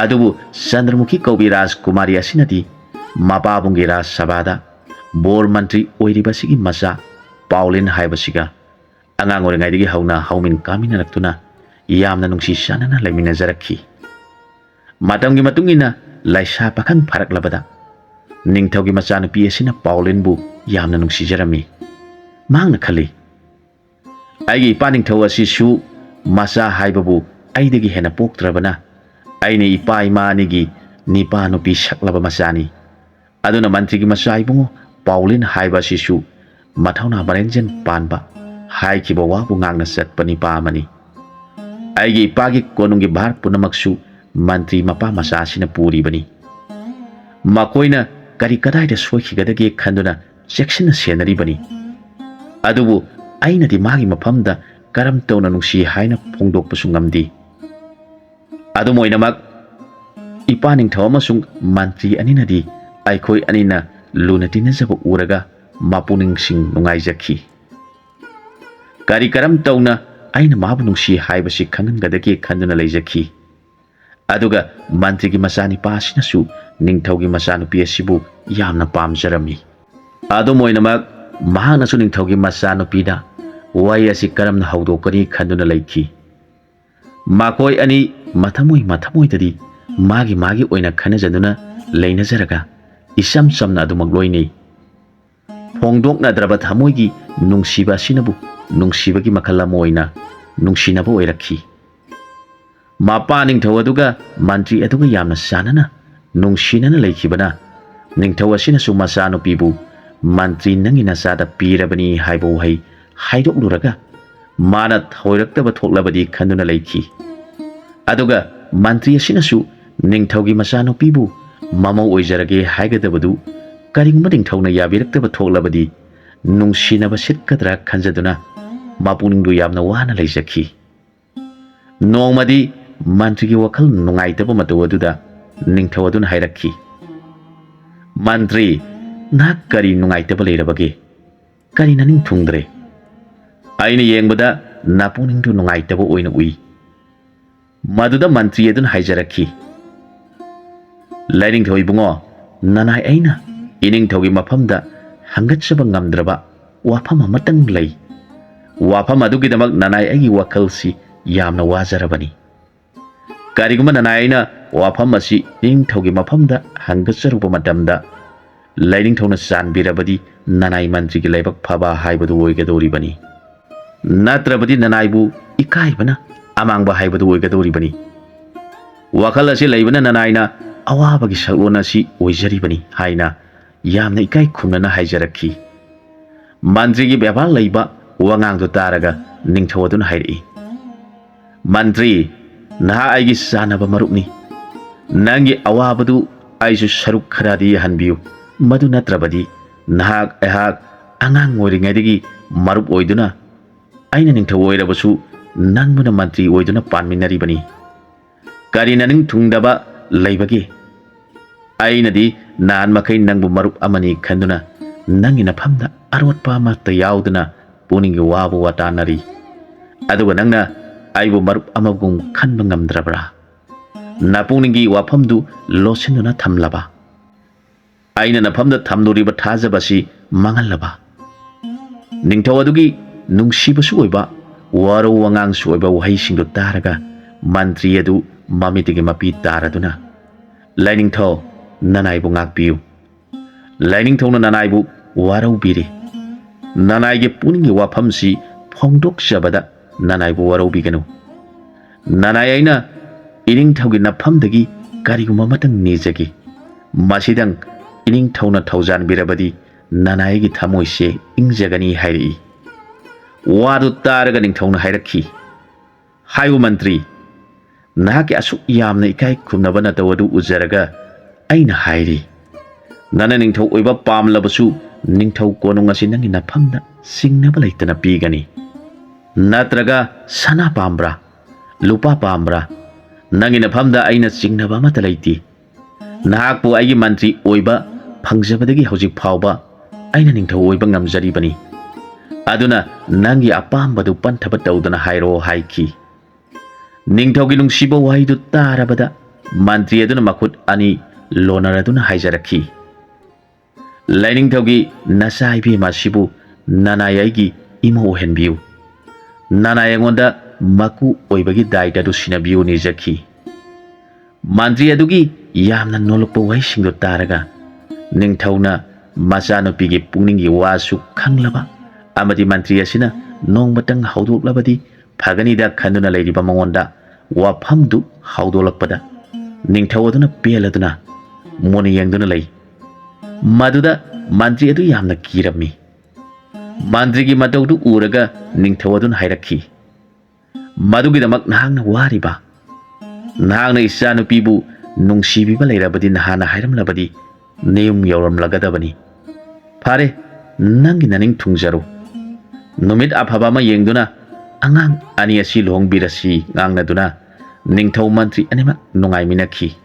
ꯑꯗꯨꯕꯨ ꯆꯟꯗ꯭ꯔꯃꯨꯈꯤ ꯀꯧꯕꯤ ꯔꯥꯖꯀꯨꯃꯥꯔꯤ ꯑꯁꯤꯅꯗꯤ ꯃꯄꯥꯕꯨꯡꯒꯤ ꯔꯥꯖ ꯁꯚꯥꯗ ꯕꯣꯔ ꯃꯟꯇ꯭ꯔꯤ ꯑꯣꯏꯔꯤꯕ ꯑꯁꯤꯒꯤ ꯃꯆꯥ ꯄꯥꯎꯂꯤꯟ ꯍꯥꯏꯕꯁꯤꯒ ꯑꯉꯥꯡ ꯑꯣꯏꯔꯤꯉꯩꯗꯒꯤ ꯍꯧꯅ ꯍꯧꯃꯤꯟ ꯀꯥꯃꯤꯟꯅꯔꯛꯇꯨꯅ ꯌꯥꯝꯅ ꯅꯨꯡꯁꯤ ꯆꯥꯟꯅꯅ ꯂꯩꯃꯤꯟꯅꯖꯔꯛꯈꯤ꯫ ꯃꯇꯝꯒꯤ ꯃꯇꯨꯡ ꯏꯟꯅ ꯂꯩꯁꯥ ꯄꯥꯈꯪ ꯐꯥꯔꯛꯂꯕꯗ ꯅꯤꯡꯊꯧꯒꯤ ꯃꯆꯥꯅꯨꯄꯤ ꯑꯁꯤꯅ ꯄꯥꯎꯂꯤꯟꯕꯨ ꯌꯥꯝꯅ ꯅꯨꯡꯁꯤꯖꯔꯝꯃꯤ꯫ ꯃꯍꯥꯛꯅ ꯈꯜꯂꯤ, "ꯑꯩꯒꯤ ꯏꯄꯥ ꯅꯤꯡꯊꯧ ꯑꯁꯤꯁꯨ ꯃꯆꯥ ꯍꯥꯏꯕꯕꯨ ꯑꯩꯗꯒꯤ ꯍꯦꯟꯅ ꯄꯣꯛꯇ꯭ꯔꯕꯅ, ꯑꯩꯅ ꯏꯄꯥ ꯏꯃꯥ ꯑꯅꯤꯒꯤ ꯅꯤꯄꯥ ꯅꯨꯄꯤ ꯁꯛꯂꯕ ꯃꯆꯥꯅꯤ꯫ ꯑꯗꯨꯅ ꯃꯟꯇ꯭ꯔꯤꯒꯤ ꯃꯆꯥ ꯏꯕꯨꯡꯉꯣ ꯄꯥꯎꯂꯤꯟ ꯍꯥꯏꯕ ꯑꯁꯤꯁꯨ ꯃꯊꯧꯅꯥ ꯃꯔꯦꯟꯖꯦꯟ ꯄꯥꯟꯕ, ꯍꯥꯏꯈꯤꯕ ꯋꯥꯕꯨ ꯉꯥꯛꯅ ꯆꯠꯄ ꯅꯤꯄꯥ ꯑꯃꯅꯤ꯫ ꯑꯩꯒꯤ ꯏꯄꯥꯒꯤ ꯀꯣꯅꯨꯡꯒꯤ ꯚꯥꯔ ꯄꯨꯝꯅꯃꯛꯁꯨ ꯃꯟꯇ꯭ꯔꯤ ꯃꯄꯥ ꯃꯆꯥ ꯑꯁꯤꯅ ꯄꯨꯔꯤꯕꯅꯤ꯫ ꯃꯈꯣꯏꯅ ꯀꯔꯤ ꯀꯗꯥꯏꯗ ꯁꯣꯏꯈꯤꯒꯗꯒꯦ ꯈꯟꯗꯨꯅ ꯆꯦꯛꯁꯤꯟꯅ ꯁꯦꯟꯅꯔꯤꯕꯅꯤ꯫ ꯑꯗꯨꯕꯨ ꯑꯩꯅꯗꯤ ꯃꯥꯒꯤ ꯃꯐꯝꯗ ꯀꯔꯝ ꯇꯧꯅ ꯅꯨꯡꯁꯤ ꯍꯥꯏꯅ ꯐꯣꯡꯗꯣꯛꯄꯁꯨ ꯉꯝꯗꯦ꯫ ꯑꯗꯨꯝ ꯑꯣꯏꯅꯃꯛ, ꯏꯄꯥ ꯅꯤꯡꯊꯧ ꯑꯃꯁꯨꯡ ꯃꯟꯇ꯭ꯔꯤ ꯑꯅꯤꯅꯗꯤ ꯑꯩꯈꯣꯏ ꯑꯅꯤꯅ ꯂꯨꯅ ꯇꯤꯟꯅꯖꯕ ꯎꯔꯒ ꯃꯄꯨꯛꯅꯤꯡꯁꯤꯡ ꯅꯨꯡꯉꯥꯏꯖꯈꯤ꯫ ꯀꯔꯤ ꯀꯔꯝ ꯇꯧꯅ ꯑꯩꯅ ꯃꯥꯕꯨ ꯅꯨꯡꯁꯤ ꯍꯥꯏꯕꯁꯤ ꯈꯪꯍꯟꯒꯗꯒꯦ ꯈꯟꯗꯨꯅ ꯂꯩꯖꯈꯤ꯫ ꯑꯗꯨꯒ ꯃꯟꯇ꯭ꯔꯤꯒꯤ ꯃꯆꯥꯅꯤꯄꯥ ꯑꯁꯤꯅꯁꯨ ꯅꯤꯡꯊꯧꯒꯤ ꯃꯆꯥꯅꯨꯄꯤ ꯑꯁꯤꯕꯨ ꯌꯥꯝꯅ ꯄꯥꯝꯖꯔꯝꯃꯤ꯫ ꯑꯗꯨꯝ ꯑꯣꯏꯅꯃꯛ, ꯃꯍꯥꯛꯅꯁꯨ ꯅꯤꯡꯊꯧꯒꯤ ꯃꯆꯥꯅꯨꯄꯤꯗ ꯋꯥꯔꯤ ꯑꯁꯤ ꯀꯔꯝꯅ ꯍꯧꯗꯣꯛꯀꯅꯤ ꯈꯟꯗꯨꯅ ꯂꯩꯈꯤ꯫ ꯃꯈꯣꯏ ꯑꯅꯤ ꯃꯊꯃꯣꯏ ꯃꯊꯃꯣꯏꯗꯗꯤ ꯃꯥꯒꯤ ꯃꯥꯒꯤ ꯑꯣꯏꯅ ꯈꯟꯅꯖꯗꯨꯅ ꯂꯩꯅꯖꯔꯒ ꯏꯆꯝ ꯆꯝꯅ ꯑꯗꯨꯃꯛ ꯂꯣꯏꯅꯩ꯫ ꯐꯣꯡꯗꯣꯛꯅꯗ꯭ꯔꯕ ꯊꯃꯣꯏꯒꯤ ꯅꯨꯡꯁꯤꯕ ꯑꯁꯤꯅꯕꯨ ꯅꯨꯡꯁꯤꯕꯒꯤ ꯃꯈꯜ ꯑꯃ ꯑꯣꯏꯅ ꯅꯨꯡꯁꯤꯅꯕ ꯑꯣꯏꯔꯛꯈꯤ꯫ ꯃꯄꯥ ꯅꯤꯡꯊꯧ ꯑꯗꯨꯒ ꯃꯟꯇ꯭ꯔꯤ ꯑꯗꯨꯒ ꯌꯥꯝꯅ ꯆꯥꯟꯅꯅ ꯅꯨꯡꯁꯤꯅꯅ ꯂꯩꯈꯤꯕꯅ ꯅꯤꯡꯊꯧ ꯑꯁꯤꯅꯁꯨ ꯃꯆꯥꯅꯨꯄꯤꯕꯨ "ꯃꯟꯇ꯭ꯔꯤ ꯅꯪꯒꯤ ꯅꯆꯥꯗ ꯄꯤꯔꯕꯅꯤ" ꯍꯥꯏꯕ ꯋꯥꯍꯩ ꯍꯥꯏꯗꯣꯛꯂꯨꯔꯒ ꯃꯥꯅ ꯊꯧꯑꯣꯏꯔꯛꯇꯕ ꯊꯣꯛꯂꯕꯗꯤ ꯈꯟꯗꯨꯅ ꯂꯩꯈꯤ꯫ ꯑꯗꯨꯒ ꯃꯟꯇ꯭ꯔꯤ ꯑꯁꯤꯅꯁꯨ ꯅꯤꯡꯊꯧꯒꯤ ꯃꯆꯥꯅꯨꯄꯤꯕꯨ "ꯃꯃꯧ ꯑꯣꯏꯖꯔꯒꯦ" ꯍꯥꯏꯒꯗꯕꯗꯨ ꯀꯔꯤꯒꯨꯝꯕ ꯅꯤꯡꯊꯧꯅ ꯌꯥꯕꯤꯔꯛꯇꯕ ꯊꯣꯛꯂꯕꯗꯤ ꯅꯨꯡꯁꯤꯅꯕ ꯁꯤꯠꯀꯗ꯭ꯔꯥ ꯈꯟꯖꯗꯨꯅ ꯃꯄꯨꯛꯅꯤꯡꯗꯨ ꯌꯥꯝꯅ ꯋꯥꯅ ꯂꯩꯖꯈꯤ꯫ ꯅꯣꯡꯃꯗꯤ ꯃꯟꯇ꯭ꯔꯤꯒꯤ ꯋꯥꯈꯜ ꯅꯨꯡꯉꯥꯏꯇꯕ ꯃꯇꯧ ꯑꯗꯨꯗ ꯅꯤꯡꯊꯧ ꯑꯗꯨꯅ ꯍꯥꯏꯔꯛꯈꯤ, "ꯃꯟꯇ꯭ꯔꯤ, ꯅꯍꯥꯛ ꯀꯔꯤ ꯅꯨꯡꯉꯥꯏꯇꯕ ꯂꯩꯔꯕꯒꯦ? ꯀꯔꯤ ꯅꯅꯤꯡ ꯊꯨꯡꯗ꯭ꯔꯦ? ꯑꯩꯅ ꯌꯦꯡꯕꯗ ꯅꯄꯨꯛꯅꯤꯡꯗꯨ ꯅꯨꯡꯉꯥꯏꯇꯕ ꯑꯣꯏꯅ ꯎꯏ꯫" ꯃꯗꯨꯗ ꯃꯟꯇ꯭ꯔꯤ ꯑꯗꯨꯅ ꯍꯥꯏꯖꯔꯛꯈꯤ, "ꯂꯥꯏꯅꯤꯡꯊꯧ ꯏꯕꯨꯡꯉꯣ, ꯅꯅꯥꯏ ꯑꯩꯅ ꯏꯅꯤꯡꯊꯧꯒꯤ ꯃꯐꯝꯗ ꯍꯪꯒꯠꯆꯕ ꯉꯝꯗ꯭ꯔꯕ ꯋꯥꯐꯝ ꯑꯃꯇꯪ ꯂꯩ꯫ ꯋꯥꯐꯝ ꯑꯗꯨꯒꯤꯗꯃꯛ ꯅꯅꯥꯏ ꯑꯩꯒꯤ ꯋꯥꯈꯜꯁꯤ ꯌꯥꯝꯅ ꯋꯥꯖꯔꯕꯅꯤ꯫ ꯀꯔꯤꯒꯨꯝꯕ ꯅꯅꯥꯏ ꯑꯩꯅ ꯋꯥꯐꯝ ꯑꯁꯤ ꯏꯅꯤꯡꯊꯧꯒꯤ ꯃꯐꯝꯗ ꯍꯪꯒꯠꯆꯔꯨꯕ ꯃꯇꯝꯗ, ꯂꯥꯏꯅꯤꯡꯊꯧꯅ ꯆꯥꯟꯕꯤꯔꯕꯗꯤ ꯅꯅꯥꯏ ꯃꯟꯇ꯭ꯔꯤꯒꯤ ꯂꯥꯏꯕꯛ ꯐꯕ ꯍꯥꯏꯕꯗꯨ ꯑꯣꯏꯒꯗꯧꯔꯤꯕꯅꯤ꯫ ꯅꯠꯇ꯭ꯔꯕꯗꯤ ꯅꯅꯥꯏꯕꯨ ꯏꯀꯥꯏꯕꯅ ꯑꯃꯥꯡꯕ ꯍꯥꯏꯕꯗꯨ ꯑꯣꯏꯒꯗꯧꯔꯤꯕꯅꯤ꯫ ꯋꯥꯈꯜ ꯑꯁꯤ ꯂꯩꯕꯅ ꯅꯅꯥꯏꯅ ꯑꯋꯥꯕꯒꯤ ꯁꯛꯂꯣꯟ ꯑꯁꯤ ꯑꯣꯏꯖꯔꯤꯕꯅꯤ ꯍꯥꯏꯅ ꯌꯥꯝꯅ ꯏꯀꯥꯏ ꯈꯨꯝꯅꯅ ꯍꯥꯏꯖꯔꯛꯈꯤ꯫ ꯃꯟꯇ꯭ꯔꯤꯒꯤ ꯕꯦꯕꯥꯔ ꯂꯩꯕ ꯋꯥꯉꯥꯡꯗꯨ ꯇꯥꯔꯒ ꯅꯤꯡꯊꯧ ꯑꯗꯨꯅ ꯍꯥꯏꯔꯛꯏ, "ꯃꯟꯇ꯭ꯔꯤ, ꯅꯍꯥꯛ ꯑꯩꯒꯤ ꯆꯥꯟꯅꯕ ꯃꯔꯨꯞꯅꯤ꯫ ꯅꯪꯒꯤ ꯑꯋꯥꯕꯗꯨ ꯑꯩꯁꯨ ꯁꯔꯨꯛ ꯈꯔꯗꯤ ꯌꯥꯍꯟꯕꯤꯌꯨ꯫ ꯃꯗꯨ ꯅꯠꯇ꯭ꯔꯕꯗꯤ ꯅꯍꯥꯛ ꯑꯩꯍꯥꯛ ꯑꯉꯥꯡ ꯑꯣꯏꯔꯤꯉꯩꯗꯒꯤ ꯃꯔꯨꯞ ꯑꯣꯏꯗꯨꯅ, ꯑꯩꯅ ꯅꯤꯡꯊꯧ ꯑꯣꯏꯔꯕꯁꯨ ꯅꯪꯕꯨꯅ ꯃꯟꯇ꯭ꯔꯤ ꯑꯣꯏꯗꯨꯅ ꯄꯥꯟꯃꯤꯟꯅꯔꯤꯕꯅꯤ꯫ ꯀꯔꯤ ꯅꯅꯤꯡ ꯊꯨꯡꯗꯕ ꯂꯩꯕꯒꯦ? ꯑꯩꯅꯗꯤ ꯅꯍꯥꯟ ꯃꯈꯩ ꯅꯪꯕꯨ ꯃꯔꯨꯞ ꯑꯃꯅꯤ ꯈꯟꯗꯨꯅ ꯅꯪꯒꯤ ꯅꯐꯝꯗ ꯑꯔꯣꯠꯄ ꯑꯃꯠꯇ ꯌꯥꯎꯗꯅ ꯄꯨꯛꯅꯤꯡꯒꯤ ꯋꯥꯕꯨ ꯋꯥꯇꯥꯅꯔꯤ꯫ ꯑꯗꯨꯒ ꯅꯪꯅ ꯑꯩꯕꯨ ꯃꯔꯨꯞ ꯑꯃꯒꯨꯝ ꯈꯟꯕ ꯉꯝꯗ꯭ꯔꯕ꯭ꯔꯥ? ꯅꯄꯨꯛꯅꯤꯡꯒꯤ ꯋꯥꯐꯝꯗꯨ ꯂꯣꯠꯁꯤꯟꯗꯨꯅ ꯊꯝꯂꯕ? ꯑꯩꯅ ꯅꯐꯝꯗ ꯊꯝꯂꯨꯔꯤꯕ ꯊꯥꯖꯕ ꯑꯁꯤ ꯃꯥꯡꯍꯜꯂꯕ?" ꯅꯤꯡꯊꯧ ꯑꯗꯨꯒꯤ ꯅꯨꯡꯁꯤꯕꯁꯨ ꯑꯣꯏꯕ, ꯋꯥꯔꯧ ꯋꯥꯉꯥꯡꯁꯨ ꯑꯣꯏꯕ ꯋꯥꯍꯩꯁꯤꯡꯗꯨ ꯇꯥꯔꯒ ꯃꯟꯇ꯭ꯔꯤ ꯑꯗꯨ ꯃꯃꯤꯠꯇꯒꯤ ꯃꯄꯤ ꯇꯥꯔꯗꯨꯅ, "ꯂꯥꯏꯅꯤꯡꯊꯧ, ꯅꯅꯥꯏꯕꯨ ꯉꯥꯛꯄꯤꯌꯨ꯫ ꯂꯥꯏꯅꯤꯡꯊꯧꯅ ꯅꯅꯥꯏꯕꯨ ꯋꯥꯔꯧꯕꯤꯔꯤ꯫ ꯅꯅꯥꯏꯒꯤ ꯄꯨꯛꯅꯤꯡꯒꯤ ꯋꯥꯐꯝꯁꯤ ꯐꯣꯡꯗꯣꯛꯆꯕꯗ ꯅꯅꯥꯏꯕꯨ ꯋꯥꯔꯧꯕꯤꯒꯅꯨ꯫ ꯅꯅꯥꯏ ꯑꯩꯅ ꯏꯅꯤꯡꯊꯧꯒꯤ ꯅꯐꯝꯗꯒꯤ ꯀꯔꯤꯒꯨꯝꯕ ꯑꯃꯇꯪ ꯅꯤꯖꯒꯦ꯫ ꯃꯁꯤꯗꯪ ꯏꯅꯤꯡꯊꯧꯅ ꯊꯧꯖꯥꯟꯕꯤꯔꯕꯗꯤ ꯅꯅꯥꯏꯒꯤ ꯊꯃꯣꯏꯁꯦ ꯏꯪꯖꯒꯅꯤ" ꯍꯥꯏꯔꯛꯏ꯫ ꯋꯥꯗꯨ ꯇꯥꯔꯒ ꯅꯤꯡꯊꯧꯅ ꯍꯥꯏꯔꯛꯈꯤ, "ꯍꯥꯏꯌꯨ ꯃꯟꯇ꯭ꯔꯤ, ꯅꯍꯥꯛꯀꯤ ꯑꯁꯨꯛ ꯌꯥꯝꯅ ꯏꯀꯥꯏ ꯈꯨꯝꯅꯕ ꯅꯇꯧ ꯑꯗꯨ ꯎꯖꯔꯒ ꯑꯩꯅ ꯍꯥꯏꯔꯤ, ꯅꯅ ꯅꯤꯡꯊꯧ ꯑꯣꯏꯕ ꯄꯥꯝꯂꯕꯁꯨ ꯅꯤꯡꯊꯧ ꯀꯣꯅꯨꯡ ꯑꯁꯤ ꯅꯪꯒꯤ ꯅꯐꯝꯗ ꯆꯤꯡꯅꯕ ꯂꯩꯇꯅ ꯄꯤꯒꯅꯤ꯫ ꯅꯠꯇ꯭ꯔꯒ ꯁꯅꯥ ꯄꯥꯝꯕ꯭ꯔꯥ? ꯂꯨꯄꯥ ꯄꯥꯝꯕ꯭ꯔꯥ? ꯅꯪꯒꯤ ꯅꯐꯝꯗ ꯑꯩꯅ ꯆꯤꯡꯅꯕ ꯑꯃꯠꯇ ꯂꯩꯇꯦ꯫ ꯅꯍꯥꯛꯄꯨ ꯑꯩꯒꯤ ꯃꯟꯇ꯭ꯔꯤ ꯑꯣꯏꯕ ꯐꯪꯖꯕꯗꯒꯤ ꯍꯧꯖꯤꯛ ꯐꯥꯎꯕ ꯑꯩꯅ ꯅꯤꯡꯊꯧ ꯑꯣꯏꯕ ꯉꯝꯖꯔꯤꯕꯅꯤ꯫ ꯑꯗꯨꯅ ꯅꯪꯒꯤ ꯑꯄꯥꯝꯕꯗꯨ ꯄꯟꯊꯕ ꯇꯧꯗꯅ ꯍꯥꯏꯔꯣ" ꯍꯥꯏꯈꯤ꯫ ꯅꯤꯡꯊꯧꯒꯤ ꯅꯨꯡꯁꯤꯕ ꯋꯥꯍꯩꯗꯨ ꯇꯥꯔꯕꯗ ꯃꯟꯇ꯭ꯔꯤ ꯑꯗꯨꯅ ꯃꯈꯨꯠ ꯑꯅꯤ ꯂꯣꯟꯅꯔꯗꯨꯅ ꯍꯥꯏꯖꯔꯛꯈꯤ, "ꯂꯥꯏꯅꯤꯡꯊꯧꯒꯤ ꯅꯆꯥ ꯏꯕꯦꯝꯃ ꯑꯁꯤꯕꯨ ꯅꯅꯥꯏ ꯑꯩꯒꯤ ꯏꯃꯧ ꯑꯣꯏꯍꯟꯕꯤꯌꯨ꯫ ꯅꯅꯥꯏ ꯑꯩꯉꯣꯟꯗ ꯃꯀꯨ ꯑꯣꯏꯕꯒꯤ ꯗꯥꯏꯇ ꯑꯗꯨ ꯁꯤꯟꯅꯕꯤꯌꯨ" ꯅꯤꯖꯈꯤ꯫ ꯃꯟꯇ꯭ꯔꯤ ꯑꯗꯨꯒꯤ ꯌꯥꯝꯅ ꯅꯣꯜꯂꯛꯄ ꯋꯥꯍꯩꯁꯤꯡꯗꯨ ꯇꯥꯔꯒ ꯅꯤꯡꯊꯧꯅ ꯃꯆꯥꯅꯨꯄꯤꯒꯤ ꯄꯨꯛꯅꯤꯡꯒꯤ ꯋꯥꯁꯨ ꯈꯪꯂꯕ ꯑꯃꯗꯤ ꯃꯟꯇ꯭ꯔꯤ ꯑꯁꯤꯅ ꯅꯣꯡꯃꯇꯪ ꯍꯧꯗꯣꯛꯂꯕꯗꯤ ꯐꯒꯅꯤꯗ ꯈꯟꯗꯨꯅ ꯂꯩꯔꯤꯕ ꯃꯉꯣꯟꯗ ꯋꯥꯐꯝꯗꯨ ꯍꯧꯗꯣꯛꯂꯛꯄꯗ ꯅꯤꯡꯊꯧ ꯑꯗꯨꯅ ꯄꯦꯜꯂꯗꯨꯅ ꯃꯨꯟꯅ ꯌꯦꯡꯗꯨꯅ ꯂꯩ꯫ ꯃꯗꯨꯗ ꯃꯟꯇ꯭ꯔꯤ ꯑꯗꯨ ꯌꯥꯝꯅ ꯀꯤꯔꯝꯃꯤ꯫ ꯃꯟꯇ꯭ꯔꯤꯒꯤ ꯃꯇꯧꯗꯨ ꯎꯔꯒ ꯅꯤꯡꯊꯧ ꯑꯗꯨꯅ ꯍꯥꯏꯔꯛꯈꯤ, "ꯃꯗꯨꯒꯤꯗꯃꯛ ꯅꯍꯥꯛꯅ ꯋꯥꯔꯤꯕ? ꯅꯍꯥꯛꯅ ꯏꯆꯥꯅꯨꯄꯤꯕꯨ ꯅꯨꯡꯁꯤꯕꯤꯕ ꯂꯩꯔꯕꯗꯤ ꯅꯍꯥꯟꯅ ꯍꯥꯏꯔꯝꯂꯕꯗꯤ ꯅꯌꯨꯝ ꯌꯧꯔꯝꯂꯒꯗꯕꯅꯤ꯫ ꯐꯔꯦ, ꯅꯪꯒꯤ ꯅꯅꯤꯡ ꯊꯨꯡꯖꯔꯨ꯫ ꯅꯨꯃꯤꯠ ꯑꯐꯕ ꯑꯃ ꯌꯦꯡꯗꯨꯅ ꯑꯉꯥꯡ ꯑꯅꯤ ꯑꯁꯤ ꯂꯨꯍꯣꯡꯕꯤꯔꯁꯤ" ꯉꯥꯡꯅꯗꯨꯅ ꯅꯤꯡꯊꯧ ꯃꯟꯇ꯭ꯔꯤ ꯑꯅꯤꯃꯛ ꯅꯨꯡꯉꯥꯏꯃꯤꯟꯅꯈꯤ꯫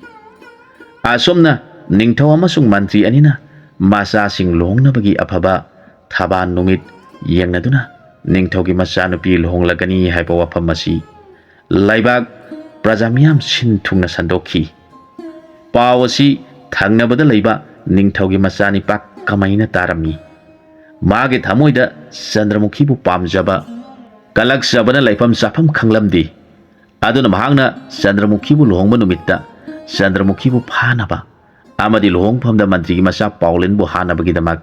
ꯑꯁꯨꯝꯅ ꯅꯤꯡꯊꯧ ꯑꯃꯁꯨꯡ ꯃꯟꯇ꯭ꯔꯤ ꯑꯅꯤꯅ ꯃꯆꯥꯁꯤꯡ ꯂꯨꯍꯣꯡꯅꯕꯒꯤ ꯑꯐꯕ ꯊꯕꯥ ꯅꯨꯃꯤꯠ ꯌꯦꯡꯅꯗꯨꯅ ꯅꯤꯡꯊꯧꯒꯤ ꯃꯆꯥꯅꯨꯄꯤ ꯂꯨꯍꯣꯡꯂꯒꯅꯤ ꯍꯥꯏꯕ ꯋꯥꯐꯝ ꯑꯁꯤ ꯂꯩꯕꯥꯛ ꯄ꯭ꯔꯖꯥ ꯃꯤꯌꯥꯝ ꯁꯤꯟ ꯊꯨꯡꯅ ꯁꯟꯗꯣꯛꯈꯤ꯫ ꯄꯥꯎ ꯑꯁꯤ ꯊꯪꯅꯕꯗ ꯂꯩꯕ ꯅꯤꯡꯊꯧꯒꯤ ꯃꯆꯥꯅꯤꯄꯥ ꯀꯃꯩꯅ ꯇꯥꯔꯝꯃꯤ꯫ ꯃꯥꯒꯤ ꯊꯃꯣꯏꯗ ꯆꯟꯗ꯭ꯔꯃꯨꯈꯤꯕꯨ ꯄꯥꯝꯖꯕ ꯀꯂꯛꯆꯕꯅ ꯂꯩꯐꯝ ꯆꯥꯐꯝ ꯈꯪꯂꯝꯗꯦ꯫ ꯑꯗꯨꯅ ꯃꯍꯥꯛꯅ ꯆꯟꯗ꯭ꯔꯃꯨꯈꯤꯕꯨ ꯂꯨꯍꯣꯡꯕ ꯅꯨꯃꯤꯠꯇ ꯆꯟꯗ꯭ꯔꯃꯨꯈꯤꯕꯨ ꯐꯥꯅꯕ ꯑꯃꯗꯤ ꯂꯨꯍꯣꯡꯐꯝꯗ ꯃꯟꯇ꯭ꯔꯤꯒꯤ ꯃꯆꯥ ꯄꯥꯎꯂꯦꯟꯕꯨ ꯍꯥꯠꯅꯕꯒꯤꯗꯃꯛ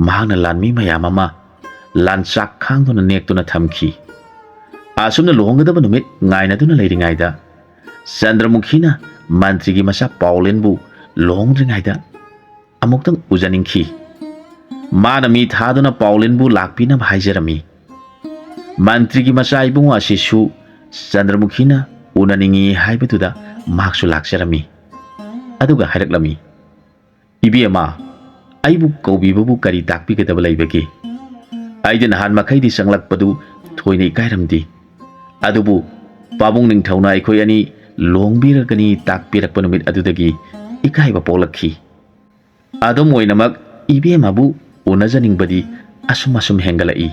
ꯃꯍꯥꯛꯅ ꯂꯥꯟꯃꯤ ꯃꯌꯥꯝ ꯑꯃ ꯂꯥꯟꯆꯥꯛ ꯈꯥꯡꯗꯨꯅ ꯅꯦꯛꯇꯨꯅ ꯊꯝꯈꯤ꯫ ꯑꯁꯨꯝꯅ ꯂꯨꯍꯣꯡꯒꯗꯕ ꯅꯨꯃꯤꯠ ꯉꯥꯏꯅꯗꯨꯅ ꯂꯩꯔꯤꯉꯩꯗ ꯆꯟꯗ꯭ꯔꯃꯨꯈꯤꯅ ꯃꯟꯇ꯭ꯔꯤꯒꯤ ꯃꯆꯥ ꯄꯥꯎꯂꯦꯟꯕꯨ ꯂꯨꯍꯣꯡꯗ꯭ꯔꯤꯉꯩꯗ ꯑꯃꯨꯛꯇꯪ ꯎꯖꯅꯤꯡꯈꯤ꯫ ꯃꯥꯅ ꯃꯤ ꯊꯥꯗꯨꯅ ꯄꯥꯎꯂꯦꯟꯕꯨ ꯂꯥꯛꯄꯤꯅꯕ ꯍꯥꯏꯖꯔꯝꯃꯤ꯫ ꯃꯟꯇ꯭ꯔꯤꯒꯤ ꯃꯆꯥ ꯏꯕꯨꯡꯉꯣ ꯑꯁꯤꯁꯨ ꯆꯟꯗ꯭ꯔꯃꯨꯈꯤꯅ ꯎꯅꯅꯤꯡꯏ ꯍꯥꯏꯕꯗꯨꯗ ꯃꯍꯥꯛꯁꯨ ꯂꯥꯛꯆꯔꯝꯃꯤ꯫ ꯑꯗꯨꯒ ꯍꯥꯏꯔꯛꯂꯝꯃꯤ, "ꯏꯕꯦꯝꯃ, ꯑꯩꯕꯨ ꯀꯧꯕꯤꯕꯕꯨ ꯀꯔꯤ ꯇꯥꯛꯄꯤꯒꯗꯕ ꯂꯩꯕꯒꯦ? ꯑꯩꯗꯤ ꯅꯍꯥꯟ ꯃꯈꯩꯗꯤ ꯆꯪꯂꯛꯄꯗꯨ ꯊꯣꯏꯅ ꯏꯀꯥꯏꯔꯝꯗꯦ꯫ ꯑꯗꯨꯕꯨ ꯄꯥꯕꯨꯡ ꯅꯤꯡꯊꯧꯅ ꯑꯩꯈꯣꯏ ꯑꯅꯤ ꯂꯨꯍꯣꯡꯕꯤꯔꯒꯅꯤ ꯇꯥꯛꯄꯤꯔꯛꯄ ꯅꯨꯃꯤꯠ ꯑꯗꯨꯗꯒꯤ ꯏꯀꯥꯏꯕ ꯄꯣꯛꯂꯛꯈꯤ꯫ ꯑꯗꯨꯝ ꯑꯣꯏꯅꯃꯛ ꯏꯕꯦꯝꯃꯕꯨ ꯎꯅꯖꯅꯤꯡꯕꯗꯤ ꯑꯁꯨꯝ ꯑꯁꯨꯝ ꯍꯦꯟꯒꯠꯂꯛꯏ꯫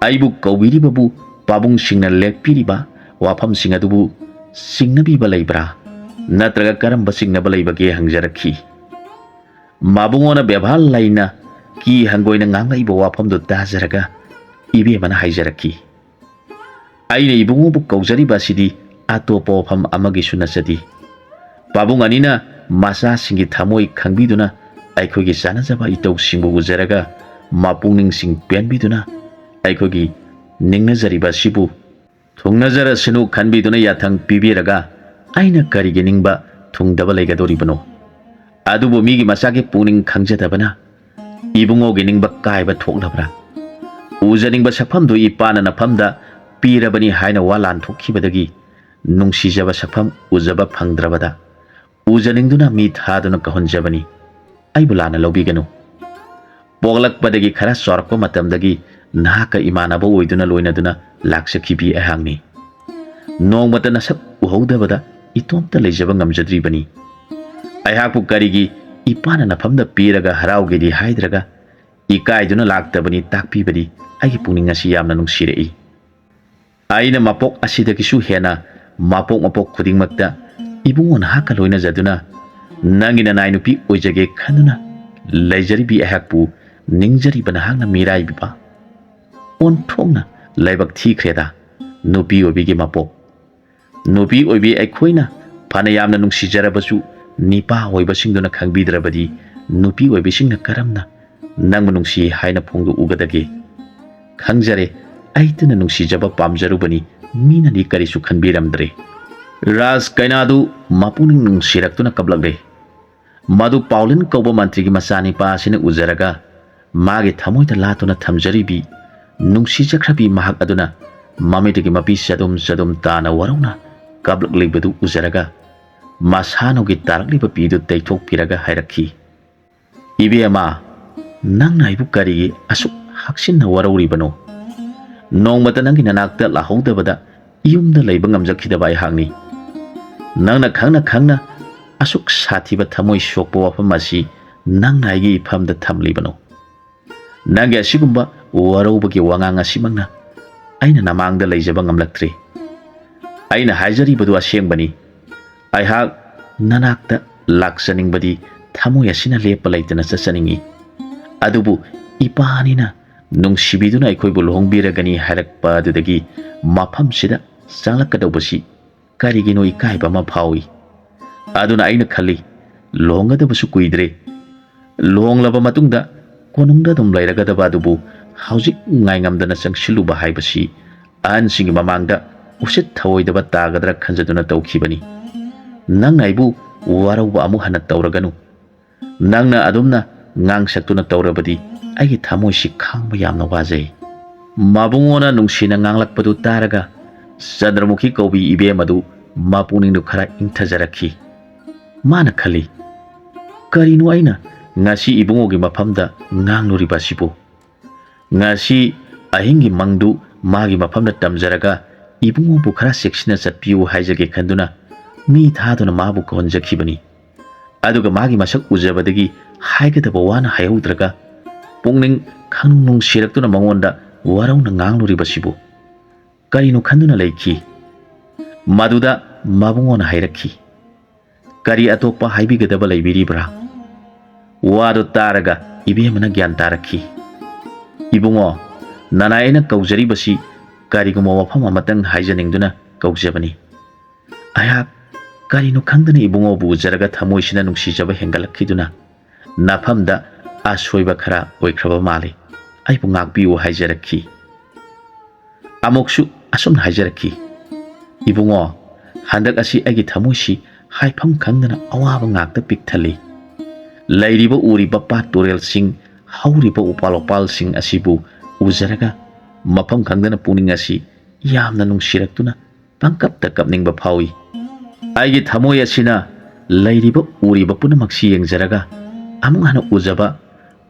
ꯑꯩꯕꯨ ꯀꯧꯕꯤꯔꯤꯕꯕꯨ ꯄꯥꯕꯨꯡꯁꯤꯡꯅ ꯂꯦꯞꯄꯤꯔꯤꯕ ꯋꯥꯐꯝꯁꯤꯡ ꯑꯗꯨꯕꯨ ꯆꯤꯡꯅꯕꯤꯕ ꯂꯩꯕ꯭ꯔꯥ? ꯅꯠꯇ꯭ꯔꯒ ꯀꯔꯝꯕ ꯆꯤꯡꯅꯕ ꯂꯩꯕꯒꯦ?" ꯍꯪꯖꯔꯛꯈꯤ꯫ ꯃꯕꯨꯡꯉꯣꯅ ꯕꯦꯕꯥꯔ ꯂꯩꯅ ꯀꯤ ꯍꯪꯒꯣꯏꯅ ꯉꯥꯡꯂꯛꯏꯕ ꯋꯥꯐꯝꯗꯨ ꯇꯥꯖꯔꯒ ꯏꯕꯦꯝꯃꯅ ꯍꯥꯏꯖꯔꯛꯈꯤ, "ꯑꯩꯅ ꯏꯕꯨꯡꯉꯣꯕꯨ ꯀꯧꯖꯔꯤꯕ ꯑꯁꯤꯗꯤ ꯑꯇꯣꯞꯄ ꯋꯥꯐꯝ ꯑꯃꯒꯤꯁꯨ ꯅꯠꯆꯗꯦ꯫ ꯄꯥꯕꯨꯡ ꯑꯅꯤꯅ ꯃꯆꯥꯁꯤꯡꯒꯤ ꯊꯃꯣꯏ ꯈꯪꯕꯤꯗꯨꯅ ꯑꯩꯈꯣꯏꯒꯤ ꯆꯥꯟꯅꯖꯕ ꯏꯇꯧꯁꯤꯡꯕꯨ ꯎꯖꯔꯒ ꯃꯄꯨꯛꯅꯤꯡꯁꯤꯡ ꯄꯦꯟꯕꯤꯗꯨꯅ ꯑꯩꯈꯣꯏꯒꯤ ꯅꯤꯡꯅꯖꯔꯤꯕ ꯑꯁꯤꯕꯨ ꯊꯨꯡꯅꯖꯔꯁꯅꯨ ꯈꯟꯕꯤꯗꯨꯅ ꯌꯥꯊꯪ ꯄꯤꯕꯤꯔꯒ ꯑꯩꯅ ꯀꯔꯤꯒꯤ ꯅꯤꯡꯕ ꯊꯨꯡꯗꯕ ꯂꯩꯒꯗꯧꯔꯤꯕꯅꯣ? ꯑꯗꯨꯕꯨ ꯃꯤꯒꯤ ꯃꯆꯥꯒꯤ ꯄꯨꯛꯅꯤꯡ ꯈꯪꯖꯗꯕꯅ ꯏꯕꯨꯡꯉꯣꯒꯤ ꯅꯤꯡꯕ ꯀꯥꯏꯕ ꯊꯣꯛꯂꯕ꯭ꯔꯥ? ꯎꯖꯅꯤꯡꯕ ꯁꯛꯐꯝꯗꯨ ꯏꯄꯥꯅ ꯅꯐꯝꯗ ꯄꯤꯔꯕꯅꯤ ꯍꯥꯏꯅ ꯋꯥ ꯂꯥꯟꯊꯣꯛꯈꯤꯕꯗꯒꯤ ꯅꯨꯡꯁꯤꯖꯕ ꯁꯛꯐꯝ ꯎꯖꯕ ꯐꯪꯗ꯭ꯔꯕꯗ ꯎꯖꯅꯤꯡꯗꯨꯅ ꯃꯤ ꯊꯥꯗꯨꯅ ꯀꯧꯍꯟꯖꯕꯅꯤ꯫ ꯑꯩꯕꯨ ꯂꯥꯟꯅ ꯂꯧꯕꯤꯒꯅꯨ꯫ ꯄꯣꯛꯂꯛꯄꯗꯒꯤ ꯈꯔ ꯆꯥꯎꯔꯛꯄ ꯃꯇꯝꯗꯒꯤ ꯅꯍꯥꯛꯀ ꯏꯃꯥꯟꯅꯕ ꯑꯣꯏꯗꯨꯅ ꯂꯣꯏꯅꯗꯨꯅ ꯂꯥꯛꯆꯈꯤꯕꯤ ꯑꯩꯍꯥꯛꯅꯤ꯫ ꯅꯣꯡꯃꯇ ꯅꯁꯛ ꯎꯍꯧꯗꯕꯗ ꯏꯇꯣꯝꯇ ꯂꯩꯖꯕ ꯉꯝꯖꯗ꯭ꯔꯤꯕꯅꯤ꯫ ꯑꯩꯍꯥꯛꯄꯨ ꯀꯔꯤꯒꯤ ꯏꯄꯥꯅ ꯅꯐꯝꯗ ꯄꯤꯔꯒ ꯍꯔꯥꯎꯒꯦꯗꯤ ꯍꯥꯏꯗ꯭ꯔꯒ ꯏꯀꯥꯏꯗꯨꯅ ꯂꯥꯛꯇꯕꯅꯤ ꯇꯥꯛꯄꯤꯕꯗꯤ ꯑꯩꯒꯤ ꯄꯨꯛꯅꯤꯡ ꯑꯁꯤ ꯌꯥꯝꯅ ꯅꯨꯡꯁꯤꯔꯛꯏ꯫ ꯑꯩꯅ ꯃꯄꯣꯛ ꯑꯁꯤꯗꯒꯤꯁꯨ ꯍꯦꯟꯅ ꯃꯄꯣꯛ ꯃꯄꯣꯛ ꯈꯨꯗꯤꯡꯃꯛꯇ ꯏꯕꯨꯡꯉꯣ ꯅꯍꯥꯛꯀ ꯂꯣꯏꯅꯖꯗꯨꯅ ꯅꯪꯒꯤ ꯅꯅꯥꯏ ꯅꯨꯄꯤ ꯑꯣꯏꯖꯒꯦ ꯈꯟꯗꯨꯅ ꯂꯩꯖꯔꯤꯕꯤ ꯑꯩꯍꯥꯛꯄꯨ ꯅꯤꯡꯖꯔꯤꯕ ꯅꯍꯥꯛꯅ ꯃꯤꯔꯥꯏꯕꯤꯕ ꯑꯣꯟꯊꯣꯛꯅ ꯂꯥꯏꯕꯛ ꯊꯤꯈ꯭ꯔꯦꯗ꯫ ꯅꯨꯄꯤ ꯑꯣꯏꯕꯤꯒꯤ ꯃꯄꯣꯛ ꯅꯨꯄꯤ ꯑꯣꯏꯕꯤ ꯑꯩꯈꯣꯏꯅ ꯐꯅ ꯌꯥꯝꯅ ꯅꯨꯡꯁꯤꯖꯔꯕꯁꯨ ꯅꯤꯄꯥ ꯑꯣꯏꯕꯁꯤꯡꯗꯨꯅ ꯈꯪꯕꯤꯗ꯭ꯔꯕꯗꯤ ꯅꯨꯄꯤ ꯑꯣꯏꯕꯤꯁꯤꯡꯅ ꯀꯔꯝꯅ ꯅꯪꯕꯨ ꯅꯨꯡꯁꯤ ꯍꯥꯏꯅ ꯐꯣꯡꯗꯣꯛꯎꯒꯗꯒꯦ? ꯈꯪꯖꯔꯦ, ꯑꯩꯇꯅ ꯅꯨꯡꯁꯤꯖꯕ ꯄꯥꯝꯖꯔꯨꯕꯅꯤ, ꯃꯤꯅꯗꯤ ꯀꯔꯤꯁꯨ ꯈꯟꯕꯤꯔꯝꯗ꯭ꯔꯦ꯫ ꯔꯥꯖ ꯀꯩꯅꯥꯗꯨ ꯃꯄꯨꯛꯅꯤꯡ ꯅꯨꯡꯁꯤꯔꯛꯇꯨꯅ ꯀꯞꯂꯛꯂꯦ꯫ ꯃꯗꯨ ꯄꯥꯎꯂꯤꯟ ꯀꯧꯕ ꯃꯟꯇ꯭ꯔꯤꯒꯤ ꯃꯆꯥꯅꯤꯄꯥ ꯑꯁꯤꯅ ꯎꯖꯔꯒ ꯃꯥꯒꯤ ꯊꯃꯣꯏꯗ ꯂꯥꯠꯇꯨꯅ ꯊꯝꯖꯔꯤꯕꯤ ꯅꯨꯡꯁꯤꯖꯈ꯭ꯔꯕꯤ ꯃꯍꯥꯛ ꯑꯗꯨꯅ ꯃꯃꯤꯠꯇꯒꯤ ꯃꯄꯤ ꯆꯗꯨꯝ ꯆꯗꯨꯝ ꯇꯥꯅ ꯋꯥꯔꯧꯅ ꯀꯥꯞꯂꯛꯂꯤꯕꯗꯨ ꯎꯖꯔꯒ ꯃꯁꯥꯅꯧꯒꯤ ꯇꯥꯔꯛꯂꯤꯕ ꯄꯤꯗꯨ ꯇꯩꯊꯣꯛꯄꯤꯔꯒ ꯍꯥꯏꯔꯛꯈꯤ, "ꯏꯕꯦꯝꯃ, ꯅꯪꯅ ꯑꯩꯕꯨ ꯀꯔꯤꯒꯤ ꯑꯁꯨꯛ ꯍꯛꯆꯤꯟꯅ ꯋꯥꯔꯧꯔꯤꯕꯅꯣ? ꯅꯣꯡꯃꯇ ꯅꯪꯒꯤ ꯅꯅꯥꯛꯇ ꯂꯥꯛꯍꯧꯗꯕꯗ ꯌꯨꯝꯗ ꯂꯩꯕ ꯉꯝꯖꯈꯤꯗꯕ ꯑꯩꯍꯥꯛꯅꯤ꯫ ꯅꯪꯅ ꯈꯪꯅ ꯈꯪꯅ ꯑꯁꯨꯛ ꯁꯥꯊꯤꯕ ꯊꯃꯣꯏ ꯁꯣꯛꯄ ꯋꯥꯐꯝ ꯑꯁꯤ ꯅꯪꯅ ꯑꯩꯒꯤ ꯏꯐꯝꯗ ꯊꯝꯂꯤꯕꯅꯣ? ꯅꯪꯒꯤ ꯑꯁꯤꯒꯨꯝꯕ ꯋꯥꯔꯧꯕꯒꯤ ꯋꯥꯉꯥꯡ ꯑꯁꯤꯃꯛꯅ ꯑꯩꯅ ꯅꯃꯥꯡꯗ ꯂꯩꯖꯕ ꯉꯝꯂꯛꯇ꯭ꯔꯤ꯫ ꯑꯩꯅ ꯍꯥꯏꯖꯔꯤꯕꯗꯨ ꯑꯁꯦꯡꯕꯅꯤ꯫ ꯑꯩꯍꯥꯛ ꯅꯅꯥꯛꯇ ꯂꯥꯛꯆꯅꯤꯡꯕꯗꯤ ꯊꯃꯣꯏ ꯑꯁꯤꯅ ꯂꯦꯞꯄ ꯂꯩꯇꯅ ꯆꯠꯆꯅꯤꯡꯏ꯫ ꯑꯗꯨꯕꯨ ꯏꯄꯥ ꯑꯅꯤꯅ ꯅꯨꯡꯁꯤꯕꯤꯗꯨꯅ ꯑꯩꯈꯣꯏꯕꯨ ꯂꯨꯍꯣꯡꯕꯤꯔꯒꯅꯤ ꯍꯥꯏꯔꯛꯄ ꯑꯗꯨꯗꯒꯤ ꯃꯐꯝꯁꯤꯗ ꯆꯪꯂꯛꯀꯗꯧꯕꯁꯤ ꯀꯔꯤꯒꯤꯅꯣ ꯏꯀꯥꯏꯕ ꯑꯃ ꯐꯥꯎꯏ꯫ ꯑꯗꯨꯅ ꯑꯩꯅ ꯈꯜꯂꯤ, ꯂꯨꯍꯣꯡꯒꯗꯕꯁꯨ ꯀꯨꯏꯗ꯭ꯔꯦ꯫ ꯂꯨꯍꯣꯡꯂꯕ ꯃꯇꯨꯡꯗ ꯀꯣꯅꯨꯡꯗ ꯑꯗꯨꯝ ꯂꯩꯔꯒꯗꯕ ꯑꯗꯨꯕꯨ ꯍꯧꯖꯤꯛ ꯉꯥꯏꯉꯝꯗꯅ ꯆꯪꯁꯤꯜꯂꯨꯕ ꯍꯥꯏꯕꯁꯤ ꯑꯍꯟꯁꯤꯡꯒꯤ ꯃꯃꯥꯡꯗ ꯎꯁꯤꯠ ꯊꯑꯣꯏꯗꯕ ꯇꯥꯒꯗ꯭ꯔꯥ ꯈꯟꯖꯗꯨꯅ ꯇꯧꯈꯤꯕꯅꯤ꯫ ꯅꯪꯅ ꯑꯩꯕꯨ ꯋꯥꯔꯧꯕ ꯑꯃꯨꯛ ꯍꯟꯅ ꯇꯧꯔꯒꯅꯨ꯫ ꯅꯪꯅ ꯑꯗꯨꯝꯅ ꯉꯥꯡꯁꯛꯇꯨꯅ ꯇꯧꯔꯕꯗꯤ ꯑꯩꯒꯤ ꯊꯃꯣꯏꯁꯤ ꯈꯥꯡꯕ ꯌꯥꯝꯅ ꯋꯥꯖꯩ꯫ ꯃꯕꯨꯡꯉꯣꯅ ꯅꯨꯡꯁꯤꯅ ꯉꯥꯡꯂꯛꯄꯗꯨ ꯇꯥꯔꯒ ꯆꯟꯗ꯭ꯔꯃꯨꯈꯤ ꯀꯧꯕꯤ ꯏꯕꯦꯝ ꯑꯗꯨ ꯃꯄꯨꯛꯅꯤꯡꯗꯨ ꯈꯔ ꯏꯪꯊꯖꯔꯛꯈꯤ꯫ ꯃꯥꯅ ꯈꯜꯂꯤ, "ꯀꯔꯤꯅꯣ ꯑꯩꯅ ꯉꯁꯤ ꯏꯕꯨꯡꯉꯣꯒꯤ ꯃꯐꯝꯗ ꯉꯥꯡꯂꯨꯔꯤꯕ ꯑꯁꯤꯕꯨ? ꯉꯁꯤ ꯑꯍꯤꯡꯒꯤ ꯃꯪꯗꯨ ꯃꯥꯒꯤ ꯃꯐꯝꯗ ꯇꯝꯖꯔꯒ ꯏꯕꯨꯡꯉꯣꯕꯨ ꯈꯔ ꯆꯦꯛꯁꯤꯟꯅ ꯆꯠꯄꯤꯌꯨ ꯍꯥꯏꯖꯒꯦ ꯈꯟꯗꯨꯅ ꯃꯤ ꯊꯥꯗꯨꯅ ꯃꯥꯕꯨ ꯀꯧꯍꯟꯖꯈꯤꯕꯅꯤ꯫ ꯑꯗꯨꯒ ꯃꯥꯒꯤ ꯃꯁꯛ ꯎꯖꯕꯗꯒꯤ ꯍꯥꯏꯒꯗꯕ ꯋꯥꯅ ꯍꯥꯏꯍꯧꯗ꯭ꯔꯒ ꯄꯨꯛꯅꯤꯡ ꯈꯪꯅꯨꯡ ꯅꯨꯡꯁꯤꯔꯛꯇꯨꯅ ꯃꯉꯣꯟꯗ ꯋꯥꯔꯧꯅ ꯉꯥꯡꯂꯨꯔꯤꯕꯁꯤꯕꯨ ꯀꯔꯤꯅꯣ ꯈꯟꯗꯨꯅ ꯂꯩꯈꯤ꯫ ꯃꯗꯨꯗ ꯃꯕꯨꯡꯉꯣꯅ ꯍꯥꯏꯔꯛꯈꯤ, "ꯀꯔꯤ ꯑꯇꯣꯞꯄ ꯍꯥꯏꯕꯤꯒꯗꯕ ꯂꯩꯕꯤꯔꯤꯕ꯭ꯔꯥ?" ꯋꯥꯗꯨ ꯇꯥꯔꯒ ꯏꯕꯦꯝꯃꯅ ꯒ꯭ꯌꯥꯟ ꯇꯥꯔꯛꯈꯤ꯫ "ꯏꯕꯨꯡꯉꯣ, ꯅꯅꯥꯏ ꯑꯩꯅ ꯀꯧꯖꯔꯤꯕꯁꯤ ꯀꯔꯤꯒꯨꯝꯕ ꯋꯥꯐꯝ ꯑꯃꯇꯪ ꯍꯥꯏꯖꯅꯤꯡꯗꯨꯅ ꯀꯧꯖꯕꯅꯤ꯫ ꯑꯩꯍꯥꯛ ꯀꯔꯤꯅꯣ ꯈꯪꯗꯅ ꯏꯕꯨꯡꯉꯣꯕꯨ ꯎꯖꯔꯒ ꯊꯃꯣꯏꯁꯤꯅ ꯅꯨꯡꯁꯤꯖꯕ ꯍꯦꯟꯒꯠꯂꯛꯈꯤꯗꯨꯅ ꯅꯐꯝꯗ ꯑꯁꯣꯏꯕ ꯈꯔ ꯑꯣꯏꯈ꯭ꯔꯕ ꯃꯥꯜꯂꯤ꯫ ꯑꯩꯕꯨ ꯉꯥꯛꯄꯤꯌꯨ" ꯍꯥꯏꯖꯔꯛꯈꯤ꯫ ꯑꯃꯨꯛꯁꯨ ꯑꯁꯨꯝꯅ ꯍꯥꯏꯖꯔꯛꯈꯤ, "ꯏꯕꯨꯡꯉꯣ, ꯍꯟꯗꯛ ꯑꯁꯤ ꯑꯩꯒꯤ ꯊꯃꯣꯏꯁꯤ ꯍꯥꯏꯐꯝ ꯈꯪꯗꯅ ꯑꯋꯥꯕ ꯉꯥꯛꯇ ꯄꯤꯛ ꯊꯜꯂꯤ꯫ ꯂꯩꯔꯤꯕ ꯎꯔꯤꯕ ꯄꯥꯠ ꯇꯨꯔꯦꯜꯁꯤꯡ, ꯍꯧꯔꯤꯕ ꯎꯄꯥꯜ ꯋꯥꯄꯥꯜꯁꯤꯡ ꯑꯁꯤꯕꯨ ꯎꯖꯔꯒ ꯃꯐꯝ ꯈꯪꯗꯅ ꯄꯨꯛꯅꯤꯡ ꯑꯁꯤ ꯌꯥꯝꯅ ꯅꯨꯡꯁꯤꯔꯛꯇꯨꯅ ꯄꯪꯀꯞꯇ ꯀꯞꯅꯤꯡꯕ ꯐꯥꯎꯏ꯫ ꯑꯩꯒꯤ ꯊꯃꯣꯏ ꯑꯁꯤꯅ ꯂꯩꯔꯤꯕ ꯎꯔꯤꯕ ꯄꯨꯝꯅꯃꯛꯁꯤ ꯌꯦꯡꯖꯔꯒ ꯑꯃꯨꯛ ꯍꯟꯅ ꯎꯖꯕ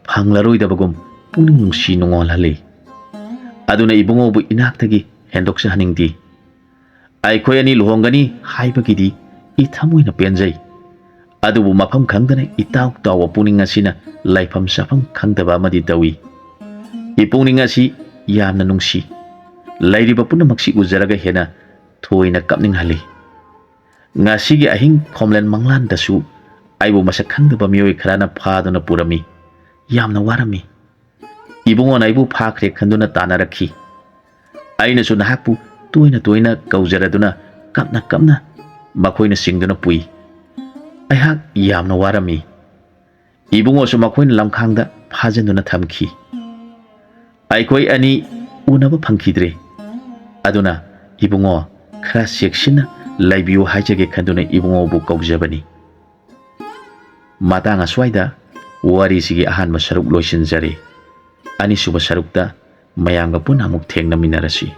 ꯐꯪꯂꯔꯣꯏꯗꯕꯒꯨꯝ ꯄꯨꯛꯅꯤꯡ ꯅꯨꯡꯁꯤ ꯅꯨꯡꯉꯣꯜꯍꯜꯂꯤ꯫ ꯑꯗꯨꯅ ꯏꯕꯨꯡꯉꯣꯕꯨ ꯏꯅꯥꯛꯇꯒꯤ ꯍꯦꯟꯗꯣꯛꯆꯍꯟꯅꯤꯡꯗꯦ꯫ ꯑꯩꯈꯣꯏ ꯑꯅꯤ ꯂꯨꯍꯣꯡꯒꯅꯤ ꯍꯥꯏꯕꯒꯤꯗꯤ ꯏ ꯊꯃꯣꯏꯅ ꯄꯦꯟꯖꯩ꯫ ꯑꯗꯨꯕꯨ ꯃꯐꯝ ꯈꯪꯗꯅ ꯏꯇꯥꯎ ꯇꯥꯎꯕ ꯄꯨꯛꯅꯤꯡ ꯑꯁꯤꯅ ꯂꯩꯐꯝ ꯆꯥꯐꯝ ꯈꯪꯗꯕ ꯑꯃꯗꯤ ꯇꯧꯏ꯫ ꯏꯄꯨꯛꯅꯤꯡ ꯑꯁꯤ ꯌꯥꯝꯅ ꯅꯨꯡꯁꯤ꯫ ꯂꯩꯔꯤꯕ ꯄꯨꯝꯅꯃꯛꯁꯤ ꯎꯖꯔꯒ ꯍꯦꯟꯅ ꯊꯣꯏꯅ ꯀꯞꯅꯤꯡꯍꯜꯂꯤ꯫ ꯉꯁꯤꯒꯤ ꯑꯍꯤꯡ ꯈꯣꯝꯂꯦꯟ ꯃꯪꯂꯥꯟꯗꯁꯨ ꯑꯩꯕꯨ ꯃꯁꯛ ꯈꯪꯗꯕ ꯃꯤꯑꯣꯏ ꯈꯔꯅ ꯐꯥꯗꯨꯅ ꯄꯨꯔꯝꯃꯤ꯫ ꯌꯥꯝꯅ ꯋꯥꯔꯝꯃꯤ꯫ ꯏꯕꯨꯡꯉꯣꯅ ꯑꯩꯕꯨ ꯐꯥꯈ꯭ꯔꯦ ꯈꯟꯗꯨꯅ ꯇꯥꯟꯅꯔꯛꯈꯤ꯫ ꯑꯩꯅꯁꯨ ꯅꯍꯥꯛꯄꯨ ꯇꯣꯏꯅ ꯇꯣꯏꯅ ꯀꯧꯖꯔꯗꯨꯅ ꯀꯞꯅ ꯀꯞꯅ ꯃꯈꯣꯏꯅ ꯆꯤꯡꯗꯨꯅ ꯄꯨꯏ꯫ ꯑꯩꯍꯥꯛ ꯌꯥꯝꯅ ꯋꯥꯔꯝꯃꯤ꯫ ꯏꯕꯨꯡꯉꯣꯁꯨ ꯃꯈꯣꯏꯅ ꯂꯝꯈꯥꯡꯗ ꯐꯥꯖꯤꯟꯗꯨꯅ ꯊꯝꯈꯤ꯫ ꯑꯩꯈꯣꯏ ꯑꯅꯤ ꯎꯅꯕ ꯐꯪꯈꯤꯗ꯭ꯔꯦ꯫ ꯑꯗꯨꯅ ꯏꯕꯨꯡꯉꯣ, ꯈꯔ ꯆꯦꯛꯁꯤꯟꯅ ꯂꯩꯕꯤꯌꯨ ꯍꯥꯏꯖꯒꯦ ꯈꯟꯗꯨꯅ ꯏꯕꯨꯡꯉꯣꯕꯨ ꯀꯧꯖꯕꯅꯤ꯫ ꯃꯇꯥꯡ ꯑꯁ꯭ꯋꯥꯏꯗ ꯋꯥꯔꯤꯁꯤꯒꯤ ꯑꯍꯥꯟꯕ ꯁꯔꯨꯛ ꯂꯣꯏꯁꯤꯟꯖꯔꯦ꯫ ꯑꯅꯤꯁꯨꯕ ꯁꯔꯨꯛꯇ ꯃꯌꯥꯝꯒ ꯄꯨꯟꯅ ꯑꯃꯨꯛ ꯊꯦꯡꯅꯃꯤꯟꯅꯔꯁꯤ꯫